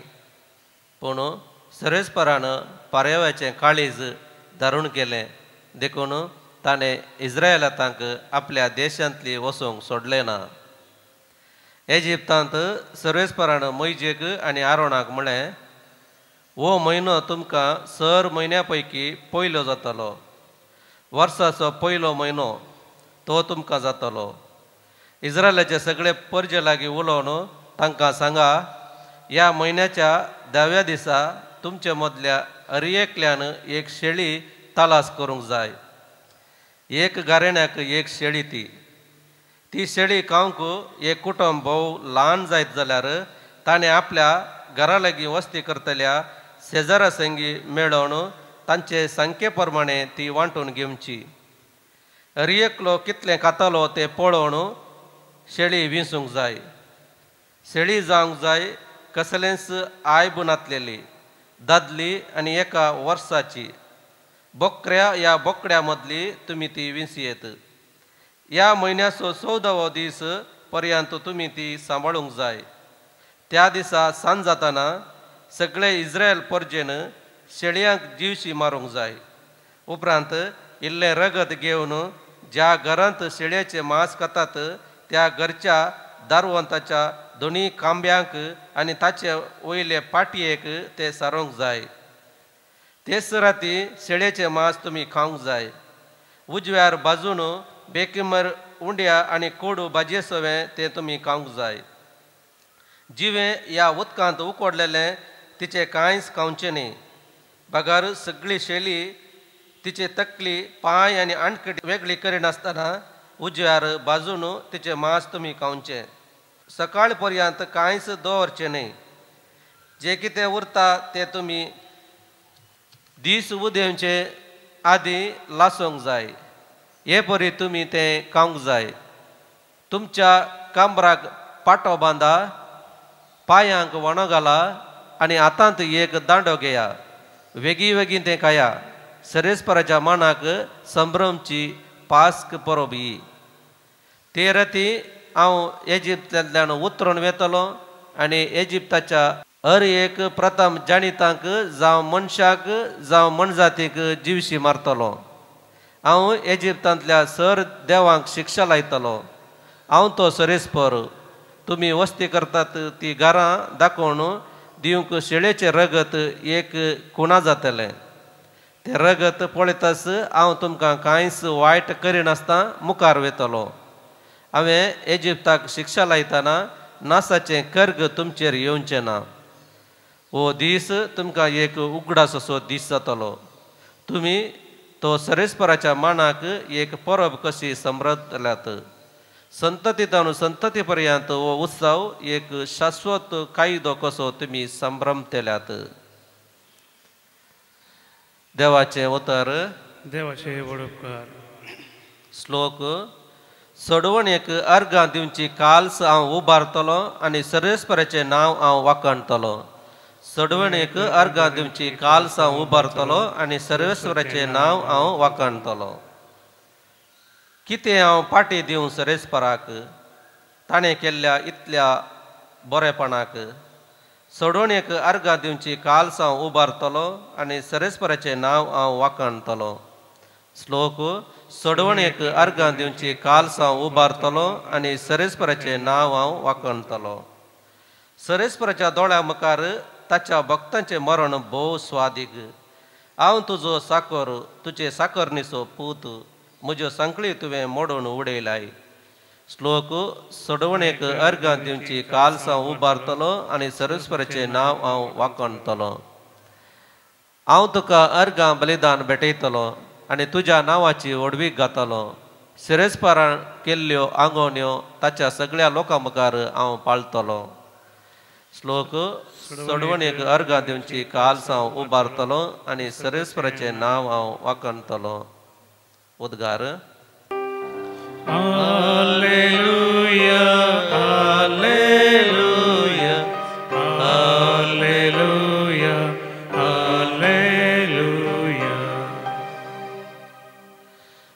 [SPEAKER 3] पूण सरेस्परान पारायवाचें काळीज धारून केलें, देखून ताणें इस्रायलातांक आपल्या देशांतली वचूंक सोडलें ना। एजिप्तांत सर्वेस्परान मोयजेक आनी आरोणाक म्हळें, हो म्हयनो तुमकां सर म्हयन्या पैकी पयलो जातलो, वर्साचो पयलो म्हयनो तो तुमकां जातलो। इस्रायलाचे सगळे परजे लागीं उलोवन तांकां सांगा, ह्या म्हयन्याच्या धाव्या दिसा तुमचे मदल्या हर एकल्यान एक शेळी तलास करूंक जाय। एक गारेण्याक एक शेळी, ती ती शेळी खावंक एक कुटुंब भोव ल्हान जायत जाल्यार ताणें आपल्या घरा लागीं वस्ती करतल्या शेजारा संगी मेळोवन तांचे संख्ये प्रमाणे ती वांटून घेवची। हर एकलो कितलें खातालो तें पळोवन शेळी विंचूंक जाय। शेळी जावंक जाय कसलेंच आयब नातलेली, दादली आनी एका वर्साची। बोकऱ्या ह्या बोकड्या मदली तुमी ती विंचयेत। ह्या म्हयन्याचो 14वो दीस पर्यंत तुमी ती सांबाळूंक जाय। त्या दिसा सांज जाताना सगळे इस्रायल परजेन शेळयांक जिवशी मारूंक जाय। उपरांत इल्लें रगत घेवन ज्या घरांत शेळयाचें मांस खातात त्या घरच्या दारवंताच्या दोनी खांब्यांक आनी ताचे वयले पाटयेक ते सारोवंक जाय। तेच राती शेळयेचें मांस तुमी खावंक जाय। उजव्यार बाजून बेकिमर उंड्या आनी कोडू भाजये सवें तें तुमी खावंक जाय। जिवें ह्या उदकांत उकडलेलें तिचें कांयच खावचें न्ही, बगर सगळी शेली तिचे तकली पांय आनी आणकटी वेगळी करिनासतना उजव्यार बाजून तिचें मांस तुमी खावचें। सकाळ पर्यंत कांयच दवरचें न्ही। जें कितें उरता तें तुमी दीस उदेवचे आदीं लासूंक जाय। हे परी तुमी तें खावंक जाय। तुमच्या कांबराक पाटो बांदा, पांयांक वणो घाला आनी हातांत एक दांडो घेया। वेगीं वेगीं तें खाया। सरेस्पराच्या मानाक संभ्रमची पास्क परब ही। ते राती हांव एजिप्तांतल्यान उतरून वेतलो आनी एजिप्ताच्या हर एक प्रथम जाणितांक जावं मनशाक जावं मनजातीक जिवशी मारतलो। हांव एजिप्तांतल्या सर देवांक शिक्षा लायतलो। हांव तो सरेस्पर। तुमी वस्ती करतात ती घरां दाखोवन दिवंक शेळेचें रगत एक खुणा जातलें। तें रगत पळयताच हांव तुमकां कांयच वायट करिनासतना मुखार वेतलो। हांवें एजिप्ताक शिक्षा लायतना नासाचें कर्ग तुमचेर येवचें ना। हो दीस तुमकां एक उगडास असो दीस जातलो। तुमी तो सरेस्पराच्या मानाक एक परब कशी समृद्धल्यात। संततीतान संतती पर्यंत हो उत्सव एक शाश्वत कायदो कसो तुमी संभ्रमतल्यात। देवाचें उतर।
[SPEAKER 2] देवाचे वडोपकार।
[SPEAKER 3] श्लोक सोडवणेक अर्गां दिवची काल्स हांव उबारतलो आनी सर्वेस्पराचें नांव हांव वाखाणतलो. सोडवणेक अर्गां दिवची काल्स हांव उबारतलो आनी सर्वेस्पराचें नांव हांव वाखाणतलो. कितें हांव पाटी दिवं सर्वेस्पराक ताणें केल्ल्या इतल्या बरेपणाक. सोडवणेक अर्गां दिवची काल्स हांव उबारतलो आनी सर्वेस्पराचें नांव हांव वाखाणतलो. श्लोक सोडवणेक अर्गां दिवची काल्स हांव उबारतलो आनी सर्वेस्पराचें नांव हांव वाखाणतलो. सर्वेस्पराच्या दोळ्या मुखार ताच्या भक्तांचें मरण भोव स्वादीक. हांव तुजो साकर, तुजे साकरणीचो पूत, म्हज्यो सांखळी तुवें मोडून उडयलाय. श्लोक सोडवणेक अर्गां दिवची काल्स हांव उबारतलो आनी सर्वेस्पराचें नांव हांव वाखाणतलो. हांव तुका अर्गां बलिदान भेटयतलो आनी तुज्या नांवाची व्हडवीक गातलो. सर्वेस्परान केल्ल्यो आंगोवण्यो ताच्या सगळ्या लोकां मुखार हांव पाळतलो. श्लोक सोडवणेक अर्गां दिवची काल्स हांव उबारतलो आनी सर्वेस्पराचें नांव हांव वाखाणतलो. उद्गार.
[SPEAKER 2] Alleluia, alleluia, alleluia, alleluia.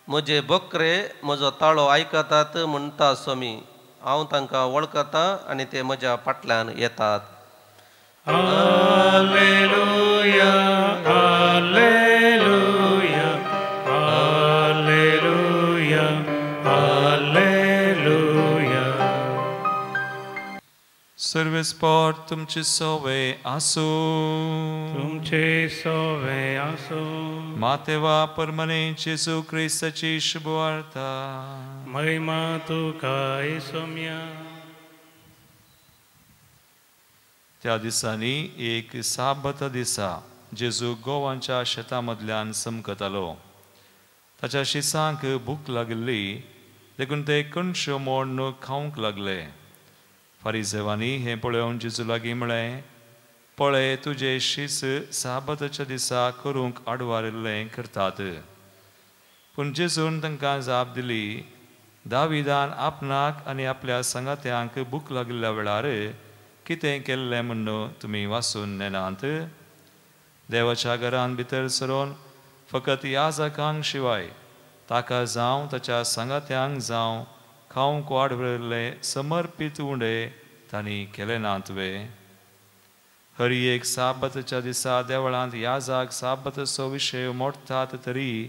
[SPEAKER 3] म्हजे बकरे म्हजो ताळो आयकतात म्हणटा स्वामी, हांव तांकां वळखता आनी ते म्हज्या फाटल्यान येतात.
[SPEAKER 2] Alleluia, alleluia, alleluia, alleluia.
[SPEAKER 1] सर्वेस्पर तुमचे सोवे आसूं.
[SPEAKER 2] तुमचे सोवे आसूं.
[SPEAKER 1] मातेवा परमने जेजू क्रिस्ताची शुभवार्ता.
[SPEAKER 2] महिमा तुका सोम्या.
[SPEAKER 1] त्या दिसांनी एक साबत दिसा जेजू गोवांच्या शेतां मदल्यान समकतालो. ताच्या शिसांक भूक लागिल्ली देखून ते कणश्यो मोडून खावंक लागले. फारिजेवांनी हें पळोवन जेजू लागीं म्हळें, पळय तुजे शीस साबताच्या दिसा करूंक आडवारिल्लें करतात. पूण जेजून तांकां जाप दिली, दाविदान आपणाक आनी आपल्या सांगात्यांक भूक लागिल्ल्या वेळार कितें केल्लें म्हूण तुमी वाचून नेनात. देवाच्या घरान भितर सरोन फकत याजकांक शिवाय ताका जावं ताच्या सांगात्यांक जावं खावंक वाडवरिल्ले समर्पीत उंडे तांणी केले नात वे. हर एक साबताच्या दिसा देवळांत याजाक साबताचो विशय मोडटात तरी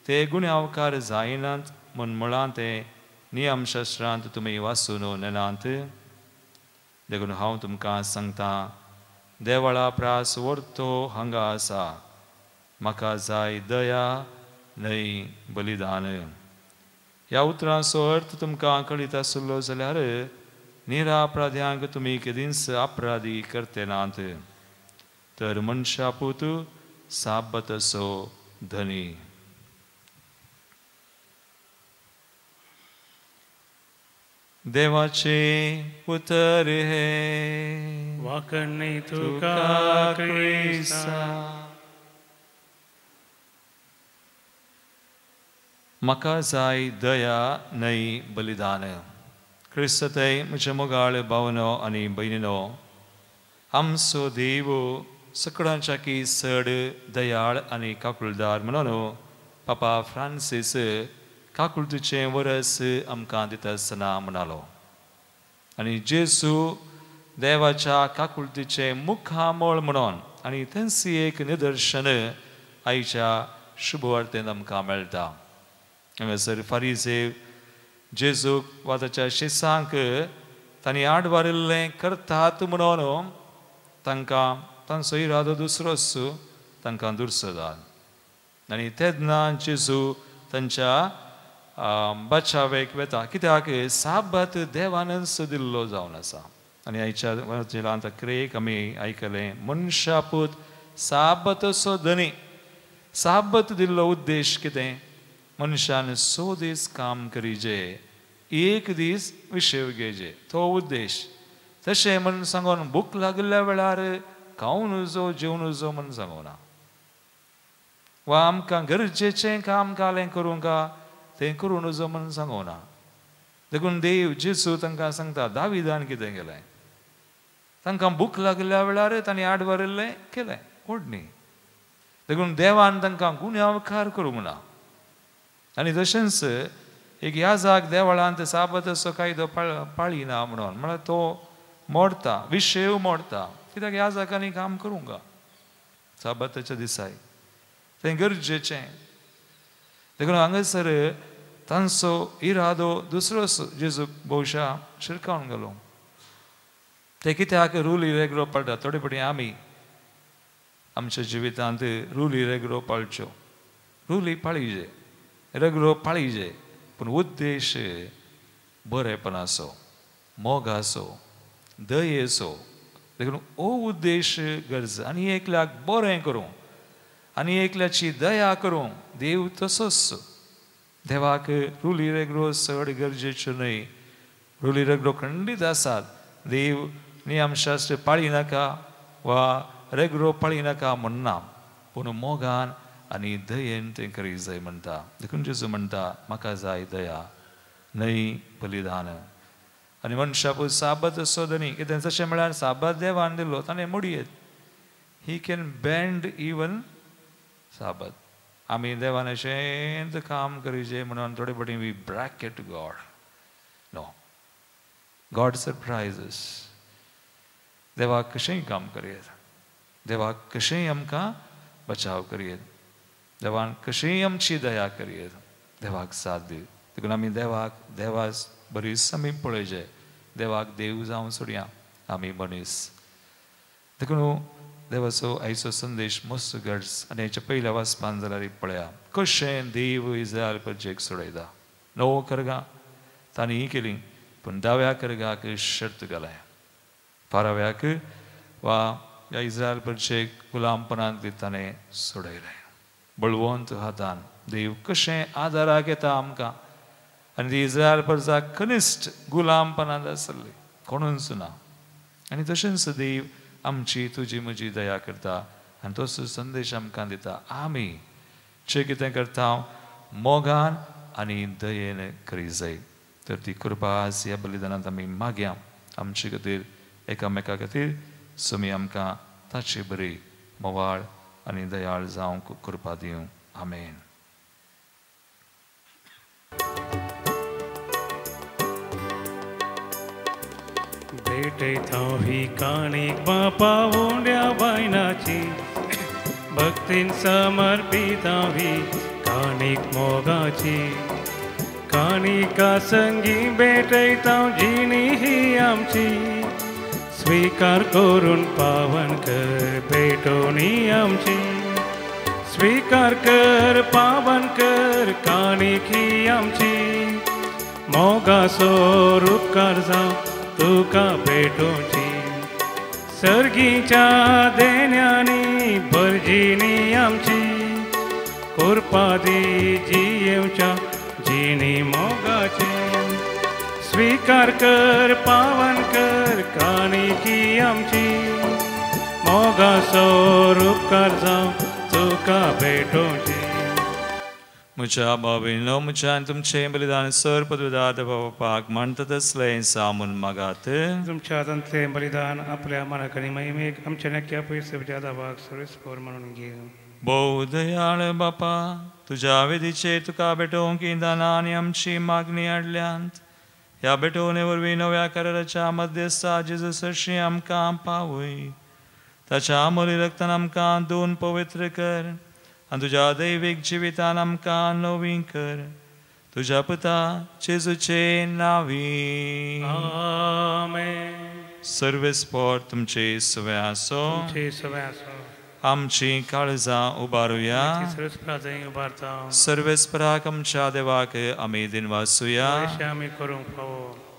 [SPEAKER 1] ते गुन्यांवकार जायनात म्हूण म्हळां तें नियमशास्त्रांत तुमी वाचून नेनात. देखून हांव तुमकां सांगता, देवळा प्रास व्हरतो हांगा आसा. म्हाका जाय दया न्हय बलिदान. ह्या उतरांचो अर्थ तुमकां कळीत आसलो जाल्यार निरापराध्यांक तुमी केदींच अपराधी करते नात. तर मनशा पूत साबताचो धनी. देवाचें उतर हें.
[SPEAKER 2] वाखणी तुका क्रिस्ता.
[SPEAKER 1] म्हाका जाय दया न्हय बलिदान. क्रिस्तय म्हज्या मोगाळ भावनो आनी भयणीनो, आमचो देव सकडांच्या की चड दयाळ आनी काकुळदार म्हणून पापा फ्रांसीस काकुळतीचें वरस आमकां दिता आसतना म्हणालो. आनी जेजू देवाच्या काकुळतीचें मुखामळ म्हणून आनी तेंच एक निदर्शन आयच्या शुभवार्तेन आमकां मेळटा. हांगासर फारिजेव जेजूक वा ताच्या शिसांक तांणी आडवारिल्लें करतात म्हणून तांकां तांचो इरादो दुसरोच तांकां दुरसतात. आनी तेन्ना जेजू तांच्या बचावेक वेता, कित्याक साबत देवानच दिल्लो जावन आसा. आनी आयच्या वचनांत क्रेक आमी आयकलें, मनशापूत साबताचो धनी. साबत दिल्लो उद्देश कितें? मनशान 100 दीस काम करीजे, एक दीस विशेव घेजे, तो उद्देश. तशें म्हण सांगून भूक लागिल्ल्या वेळार खावन उजो जेवन उजो म्हण सांगना, वा आमकां गरजेचें काम कालें करूंक तें करून उजो म्हण सांगना. देखून देव जेजू तांकां सांगता दाविदान कितें केलें, तांकां भूक लागल्या वेळार तांणी आडवारिल्लें केलें ओडणी. देखून देवान तांकां गुन्यांवकार करूंक ना. आनी तशेंच एक याजाक देवळांत साबताचो कायदो पाळिना म्हणून म्हळ्यार तो मोडता, विशेव मोडता, कित्याक याजाकांनी काम करूंक साबाताच्या दिसाय, तें गरजेचें. देखून हांगासर तांचो इरादो दुसरोच जेजूक भोवशा शिरकावन गेलो. ते कित्याक रुली रेगरो पाळटा. थोडे फावटी आमी आमच्या जिवितांत रुली रेगरो पाळच्यो, रुली पाळीजे, रेगरो पाळीजे, पूण उद्देश बरेपणाचो, मोगाचो, दयेचो. देखून हो उद्देश गरज. आनी एकल्याक बरें करूं आनी एकल्याची दया करूं, देव तसोच. देवाक रुली रेगरो चड गरजेच्यो न्हय, रुली रेगरो खंडीत आसात. देव नियमशास्त्र पाळी नाका वा रेगरो पाळी नाका म्हणना, पूण मोगान आनी दयेन तें करी जाय म्हणटा. देखून जेजू म्हणटा म्हाका जाय दया न्हय बलिदान. आनी मनशापू साबत असो धनी कितें जशें म्हळ्यार साबात देवान दिलो ताणें मोडयेत, he can bend even साबात. आमी देवान अशेंच काम करीजे म्हणून थोडे फावटी we bracket God. No, God surprises. देवाक कशेंय काम करयेत, देवाक कशेंय आमकां बचाव करयेत, देवान कशीय आमची दया करयेत, देवाक साथ दी. देखून आमी देवाक देवास बरीच आमी पळयचे, देवाक देव जावन सोडया, आमी मनीस. देखून देवाचो आयचो संदेश मस्त गरज. आनी हाच्या पयल्या वाचपान जाल्यार पळया कशें देव इस्रायल प्रजेक सोडयता. णव करगां तांणी ही केली, पूण दाव्या करगाक शर्त घालाय. पाराव्याक वा ह्या इस्रायल प्रजेक गुलामपणांत ताणें सोडयलें. बळवंत हातान देव कशें आदाराक येता आमकां. आनी ती इस्रायल प्रजा कनिश्ट गुलामपणांत आसली, कोणूच ना. आनी तशेंच देव आमची तुजी म्हजी दया करता आनी तसो संदेश आमकां दिता. आमी जे कितें करता मोगान आनी दयेन करी जाय. तर ती कृपा आज ह्या बलिदानांत आमी मागया आमचे खातीर, एकामेका खातीर. सुमी आमकां ताची बरी मोवाळ आनी दयाळ जावंक कृपा दिवं. आमेन.
[SPEAKER 2] भेटयता ही काणीक बापा उंड्या बायनाची, भक्तीन समर्पिता ही काणीक मोगाची. काणिका संगी भेटयता जिणी ही आमची, स्वीकार करून पावन कर भेटोणी आमची. स्वीकार कर पावन कर काणीक ही आमची, मोगाचो उपकार जावं तुका भेटोवची. सर्गीच्या देण्यांनी भरजिणी आमची, कृपा दी जियेवच्या जिणी मोगाची. स्वीकार कर पावन कर काणिकी आमची, मोगाचो उपकार जावं तुका भेटोवची.
[SPEAKER 1] म्हज्या बाबीनो म्हज्यान तुमचें बलिदान सर पदवीदार बापाक मानता तसलें सामून मागात.
[SPEAKER 2] तुमच्या हातांतलें बलिदान आपल्या मनाक आनी महिमेक आमच्या नक्या पयस दावाक सर्वेस्पोर म्हणून घेवं.
[SPEAKER 1] भोव दयाळ बापा, तुज्या वेदीचेर तुका भेटोवंक हीं दानां आनी आमची मागणी हाडल्यांत. ह्या भेटोवणे वरवीं नव्या कराराच्या मध्यस्था जेजू सरशी आमकां पावय. ताच्या आमोली रक्तान आमकां दोन पवित्र कर आनी तुज्या दैवीक जिवितान आमकां नवी कर. तुज्या पुता जेजूचे नांवी
[SPEAKER 2] आमेन.
[SPEAKER 1] सर्वेस्पोर तुमचे सुवे आसो. आमची काळजां उबारुया. सर्वेस्पराक आमच्या देवाक आमी दिनवासुया.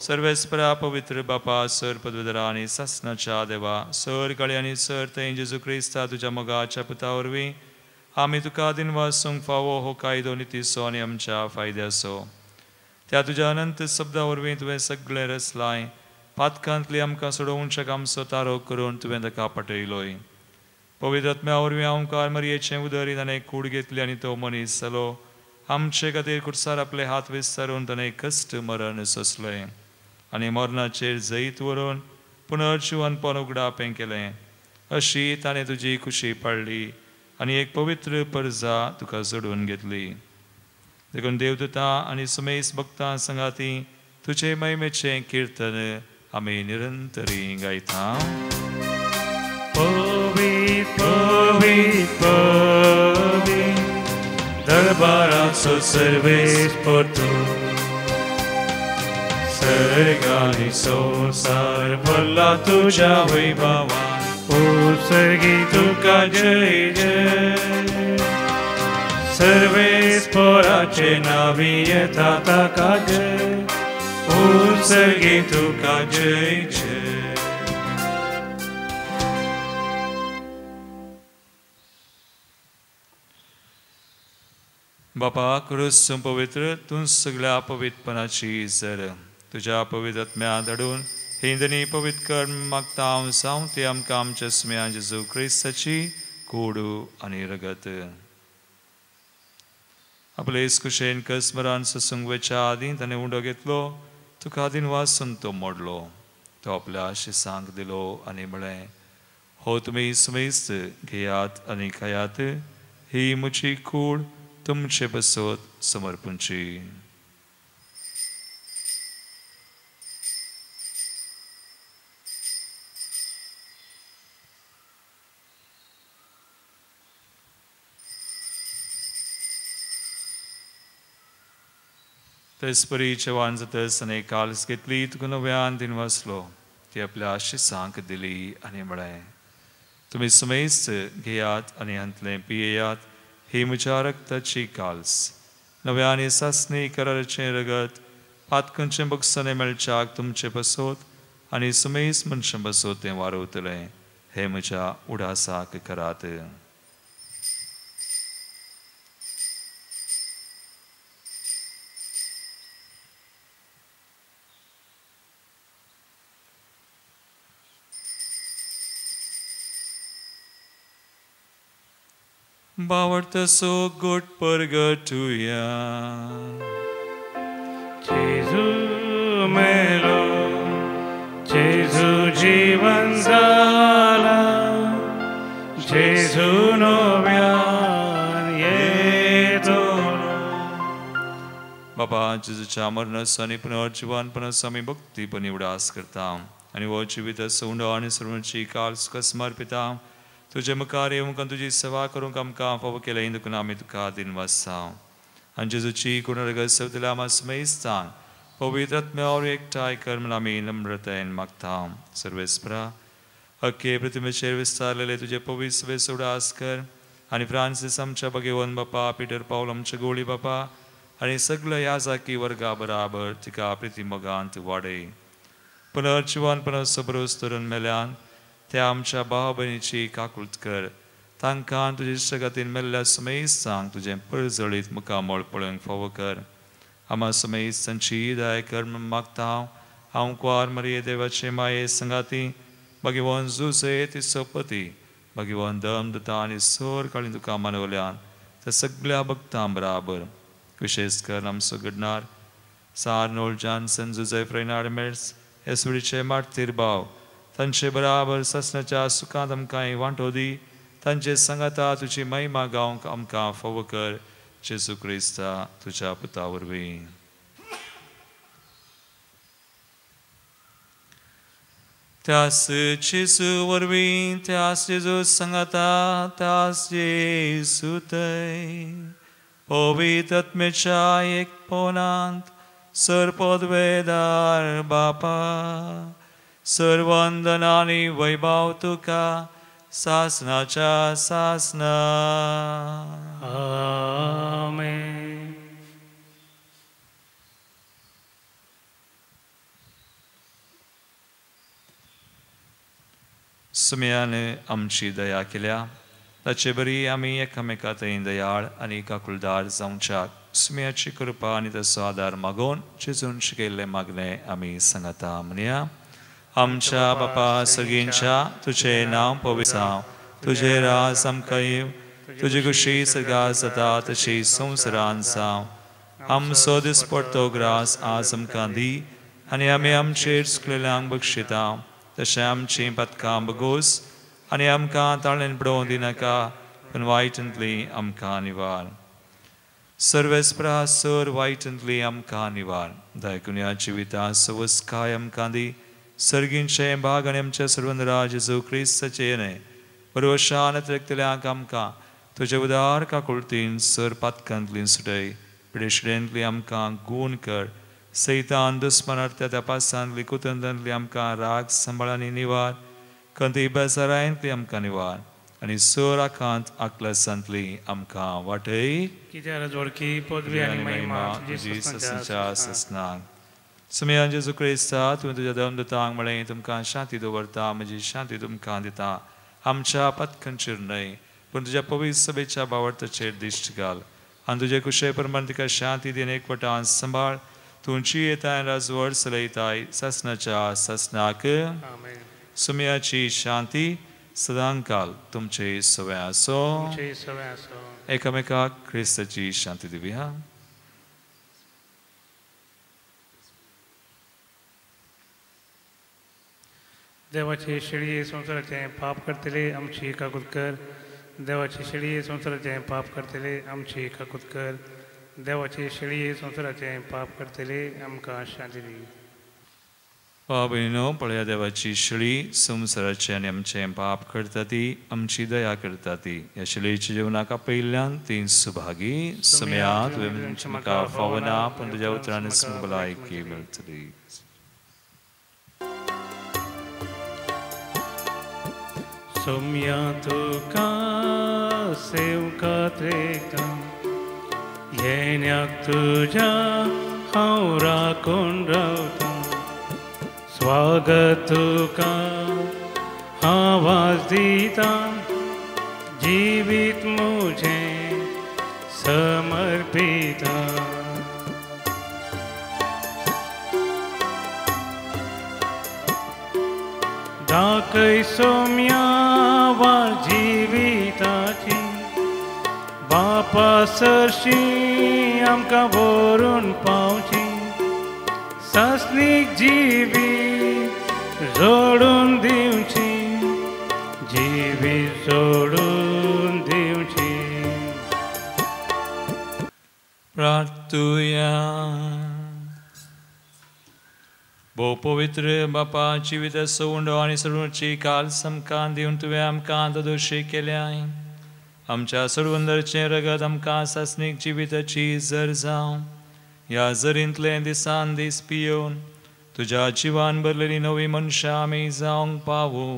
[SPEAKER 1] सर्वेस्परा पवित्र बापा, सर पदवीधरा आनी सासणाच्या देवा, सर काळी आनी सर थंय जेजू क्रिस्ता तुज्या मोगाच्या पुता वरवीं आमी तुका दिनवासूंक फावो हो कायदो नितीचो आनी आमच्या फायद्याचो. त्या तुज्या अनंत शब्दा वरवीं तुवें सगळें रचलाय. पातकांतली आमकां सोडोवच्या आमचो तारो करून तुवें ताका पटयलोय. पवित्र आत्म्या वरवीं ओंकार मरयेचें उदरी ताणें कूड घेतली आनी तो मनीस जालो आमचे खातीर कुर्सार आपले हात विस्तारून ताणें कश्ट मरण सोंसलें आनी मरणाचेर जैत व्हरून पुनर्जिवनपण उगडापें केलें. अशी ताणें तुजी खुशी पाडली आनी एक पवित्र परजा तुका जोडून घेतली. देखून देवदूतां आनी सुमेस भक्तां संगाती तुजे महिमेचें किर्तन आमी निरंतरी गायता.
[SPEAKER 2] पवित्र पवित्र पवित्र दरबाराचो सर्वेस्पर तूं, सर्गानी संवसार भरला तुज्या वैभवान. ओ सर्गी तुका जय जय, सर्वेस्पराचे नावी येता ताका जय. ओ सर्गी तुका जय जय.
[SPEAKER 1] बापा क्रूस पवित्र तूं सगळ्या पवित्रपणाची जर तुज्या पवित्र आत्म्या धाडून हिंदनी पवित्र कर मागता हांव जावं ती आमकां आमच्या सुम्या जेजू क्रिस्ताची कोडू आनी रगत. आपले कुशेन कसमरान ससूंक वयच्या आदीं ताणें उंडो घेतलो, तुका आदीन वासून तो मोडलो, तो आपल्या शिसांक दिलो आनी म्हळें, हो तुमी सुमेस्त घेयात आनी खायात, ही म्हजी कूड तुमचे बसत समर्पणची. तेचपरी जेवण जातच आनी काल्स घेतली, तुका नव्यान दिन वाचलो, ती आपल्या शिसांक दिली आनी म्हळें, तुमी सुमेस्त घेयात आनी हांतलें पियेयात, ही म्हज्या रक्ताची काल्स, नव्या आनी सासणी कराराचें रगत, पातकांचें बगसणें मेळच्याक तुमचे बसोत आनी सुमेस मनशां बसोत तें वारवतलें, हें म्हज्या उडासाक करात. बावडतसो गोट परगटुया.
[SPEAKER 2] जेजू मेलो, जेजू जीवन जाला, जेजू नव्यान येतलो.
[SPEAKER 1] बाबा जेजूच्या मरणाचो आनी पुनर्जिवनपणाचो आमी भक्तीपणी उडास करता आनी हो जिवीत उंडो आनी सर्वांची काल तुका समर्पिता. तुजे मुखार येवंक आनी तुजी सेवा करूंक आमकां फावो केलें देखून आमी तुका दिनवासा. आनी जेजूची गुणरगत सेवतल्या आमा सुमेस्तान पवित्र आत्म्यावर एकठांय कर म्हूण आमी नम्रतायेन मागता. सर्वेस्परा अख्खे पृथ्वीचेर विस्तारलेले तुजे पवित्र सभेचो उडास कर आनी फ्रांसीस आमच्या भगेवन बापा, पिटर पावल आमच्या गोळी बापा आनी सगळ्या ह्या जाकी वर्गा बराबर तिका प्रिती मोगांत वाडय. पुनर्जिवनपणाचो भरोस धरून मेल्यान त्या आमच्या भाव भयणीची काकूळत कर, तांकां तुजे इश्टागतीन मेल्ल्या सुमेस्तांक तुजें परजळीत मुखामळ पळोवंक फावो कर. आमा सुमेस्तांची दया कर म्हूण मागता हांव. हांव कुवार मरिये देवाचे माये संगाती भगवान जुजे ती सोपती भगवान दम दुता आनी सोर काळी तुका मानवल्यान त्या सगळ्या भक्तां बराबर विशेष कर आमचो घडणार सार्नोल्ड जॉन्सन, जुजे फ्रेनाड मेट्स, एसुडीचे मार्तीर भाव तांचे बराबर सासणाच्या सुखांत आमकां वांटो दी. तांचे सांगाता तुजी महिमा गावंक आमकां फावो कर. जेजू क्रिस्ता तुज्या पुता वरवीं. त्यास जेजू वरवीं, त्यास जेजू सांगाता, त्यास जेजू थंय पवित्र आत्म्याच्या एकपणांत सर्पदवेदार बापा, सर्वंदन आनी वैभव तुका सासनाच्या सासना.
[SPEAKER 2] आमेन.
[SPEAKER 1] सुम्यान आमची दया केल्या ताचे बरी आमी एकामेका थंय दयाळ आनी काकुळदार जावच्याक सुम्याची कृपा आनी ताचो आदार मागोवन जेजून शिकयल्लें मागणें आमी सांगता. म्हणया, आमच्या बापा सगळींच्या तुजें नांव पवित्र जावं, तुजें राज आमकां येवं, तुजी खुशी सगळ्या जाता तशी संवसारान जावं. आमचो दिसपडतो ग्रास आज आमकां दी आनी आमी आमचेर चुकलेल्यांक बक्षिता तशें आमचीं पदकां बगोस आनी आमकां ताळेन पडोवं दिनाका पूण वायटांतली आमकां निवार. सर्वेस्परा सर वायटांतली आमकां निवार. दायकुन्या जिविता सवस्काय आमकां दी. सर्गींचें भाग आनी आमच्या सर्वंदरा जेजू क्रिस्ताचें येणें बरवशान अतिरिक्तल्यांक आमकां तुजे उदार काकुळतीन सर पातकांतली सुटय. पिडेशिडेंतली आमकां गूण कर. सैतान दुस्मनार्थ्या तपासांतली कुतंत्रांतली आमकां राग सांबाळ आनी निवार. खंती बेजारांतली आमकां निवार आनी सर आखांत आकलसांतली आमकां वाटय. तुजी ससनाच्या ससनाक. सुमयान जेजू क्रिस्ता तुवें तुज्या धर्मदूतांक म्हळें तुमकां शांती दवरता म्हजी शांती तुमकां दिता. आमच्या पथकांचेर न्हय पूण तुज्या पवित्र सभेच्या बावडताचेर दिश्ट घाल आनी तुजे कुशे प्रमाण तिका शांती दिन एकवटान सांबाळ. तुमची येताय राजवड चलयताय सासनाच्या सासनाक. सुमयाची शांती सदांकाल तुमचे सवे आसो. एकामेकाक क्रिस्ताची शांती दिवया.
[SPEAKER 2] देवाची शेळी संवसाराचें पाप करतले आमची काकूत कर. देवाची शेळी संवसाराचें पाप करतले आमची काकूत कर. देवाची शेळी संवसाराचें पाप करतले आमकां शांती दी.
[SPEAKER 1] बाबीनो पळया देवाची शेळी संवसाराचें आनी आमचें पाप करता ती आमची दया करता ती. ह्या शेळयेच्या जेवणाक आपयिल्ल्यान ती सुभागी. सुमया तुवें म्हाका फावना पूण तुज्या उतरान भलायकी मेळटली.
[SPEAKER 2] सोम्या तुका सेवकात रेखता येण्याक तुज्या हांव राखून रावता. स्वागत तुका आवाज दिता जिवीत म्हजें समर्पिता. दाखय सोम्या वाट जिविताची बापा सरशी आमकां व्हरून पावची. सासणीक जिवीत जोडून दिवची जिवीत जोडून दिवची.
[SPEAKER 1] प्रार्थुया. भोव पवित्र बापा जिविताचो उंडो आनी सर्वची काल समकान दिवन तुवें आमकां दोशी केल्याय. आमच्या सर्वंदरचें रगत आमकां सासणीक जिविताची जर जावं. ह्या जरींतलें दिसान दीस पियोवन तुज्या जिवान भरलेली नवी मनशां आमी जावंक पावूं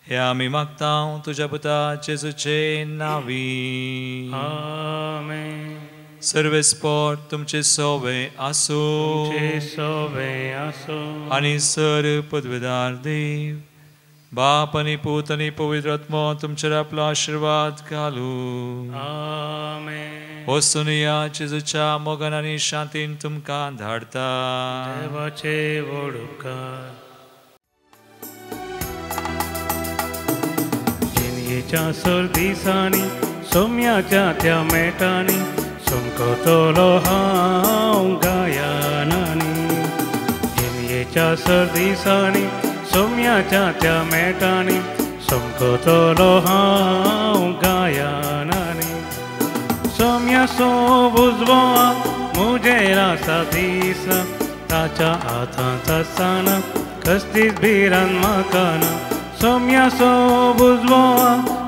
[SPEAKER 1] हें आमी मागता तुज्या पुता जेजूचे नांवी.
[SPEAKER 2] आमेन.
[SPEAKER 1] सर्वेस्पोर तुमचे सोवे आसूं आनी सर पदवेदार देव बाप आनी पूत आनी पवित्र आत्मो तुमचेर आपलो आशिर्वाद घालूं. वचून या जेजूच्या मोगान आनी शांतीन तुमकां धाडता.
[SPEAKER 2] देवाचे व्हड उपकार. जिणयेच्या सर दिसांनी सोम्याच्या त्या मेटांनी समकतलो हांव गायनांनी. जिणयेच्या सर दिसांनी सोम्याच्या त्या मेटांनी समकतलो हांव गायनांनी. सोम्या सो उजवो म्हजेर आसा दीस ताच्या हातांत आसतना कसलीच भिरांत म्हाका ना. सोम्या सो उजवो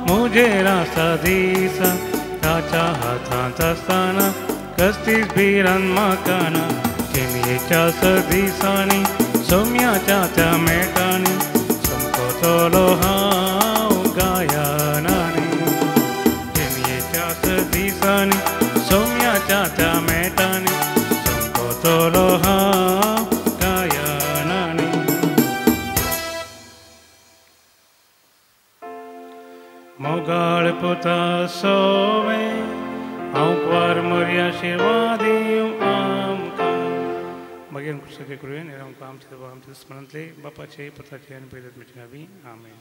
[SPEAKER 2] म्हजेर आसा दीस ताच्या हातांत आसतना कसलीच भिरांत म्हाका ना. जिणयेच्या सर दिसांनी सोम्याच्या त्या मेटांनी समकतलो हांव गायनांनी. जिणयेच्या सर दिसांनी सोम्याच्या त्या मेटांनी समकतलो हांव गायनांनी. मोगाळ पुता सोवे हांव मोरया आशिर्वाद दिवं आमकां. मागीर सगळें करुया आमकां आमच्या आमच्या स्मरणांतले बापाचे पुताचे आनी पवित्र आत्म्याचे नांवी. आमेन.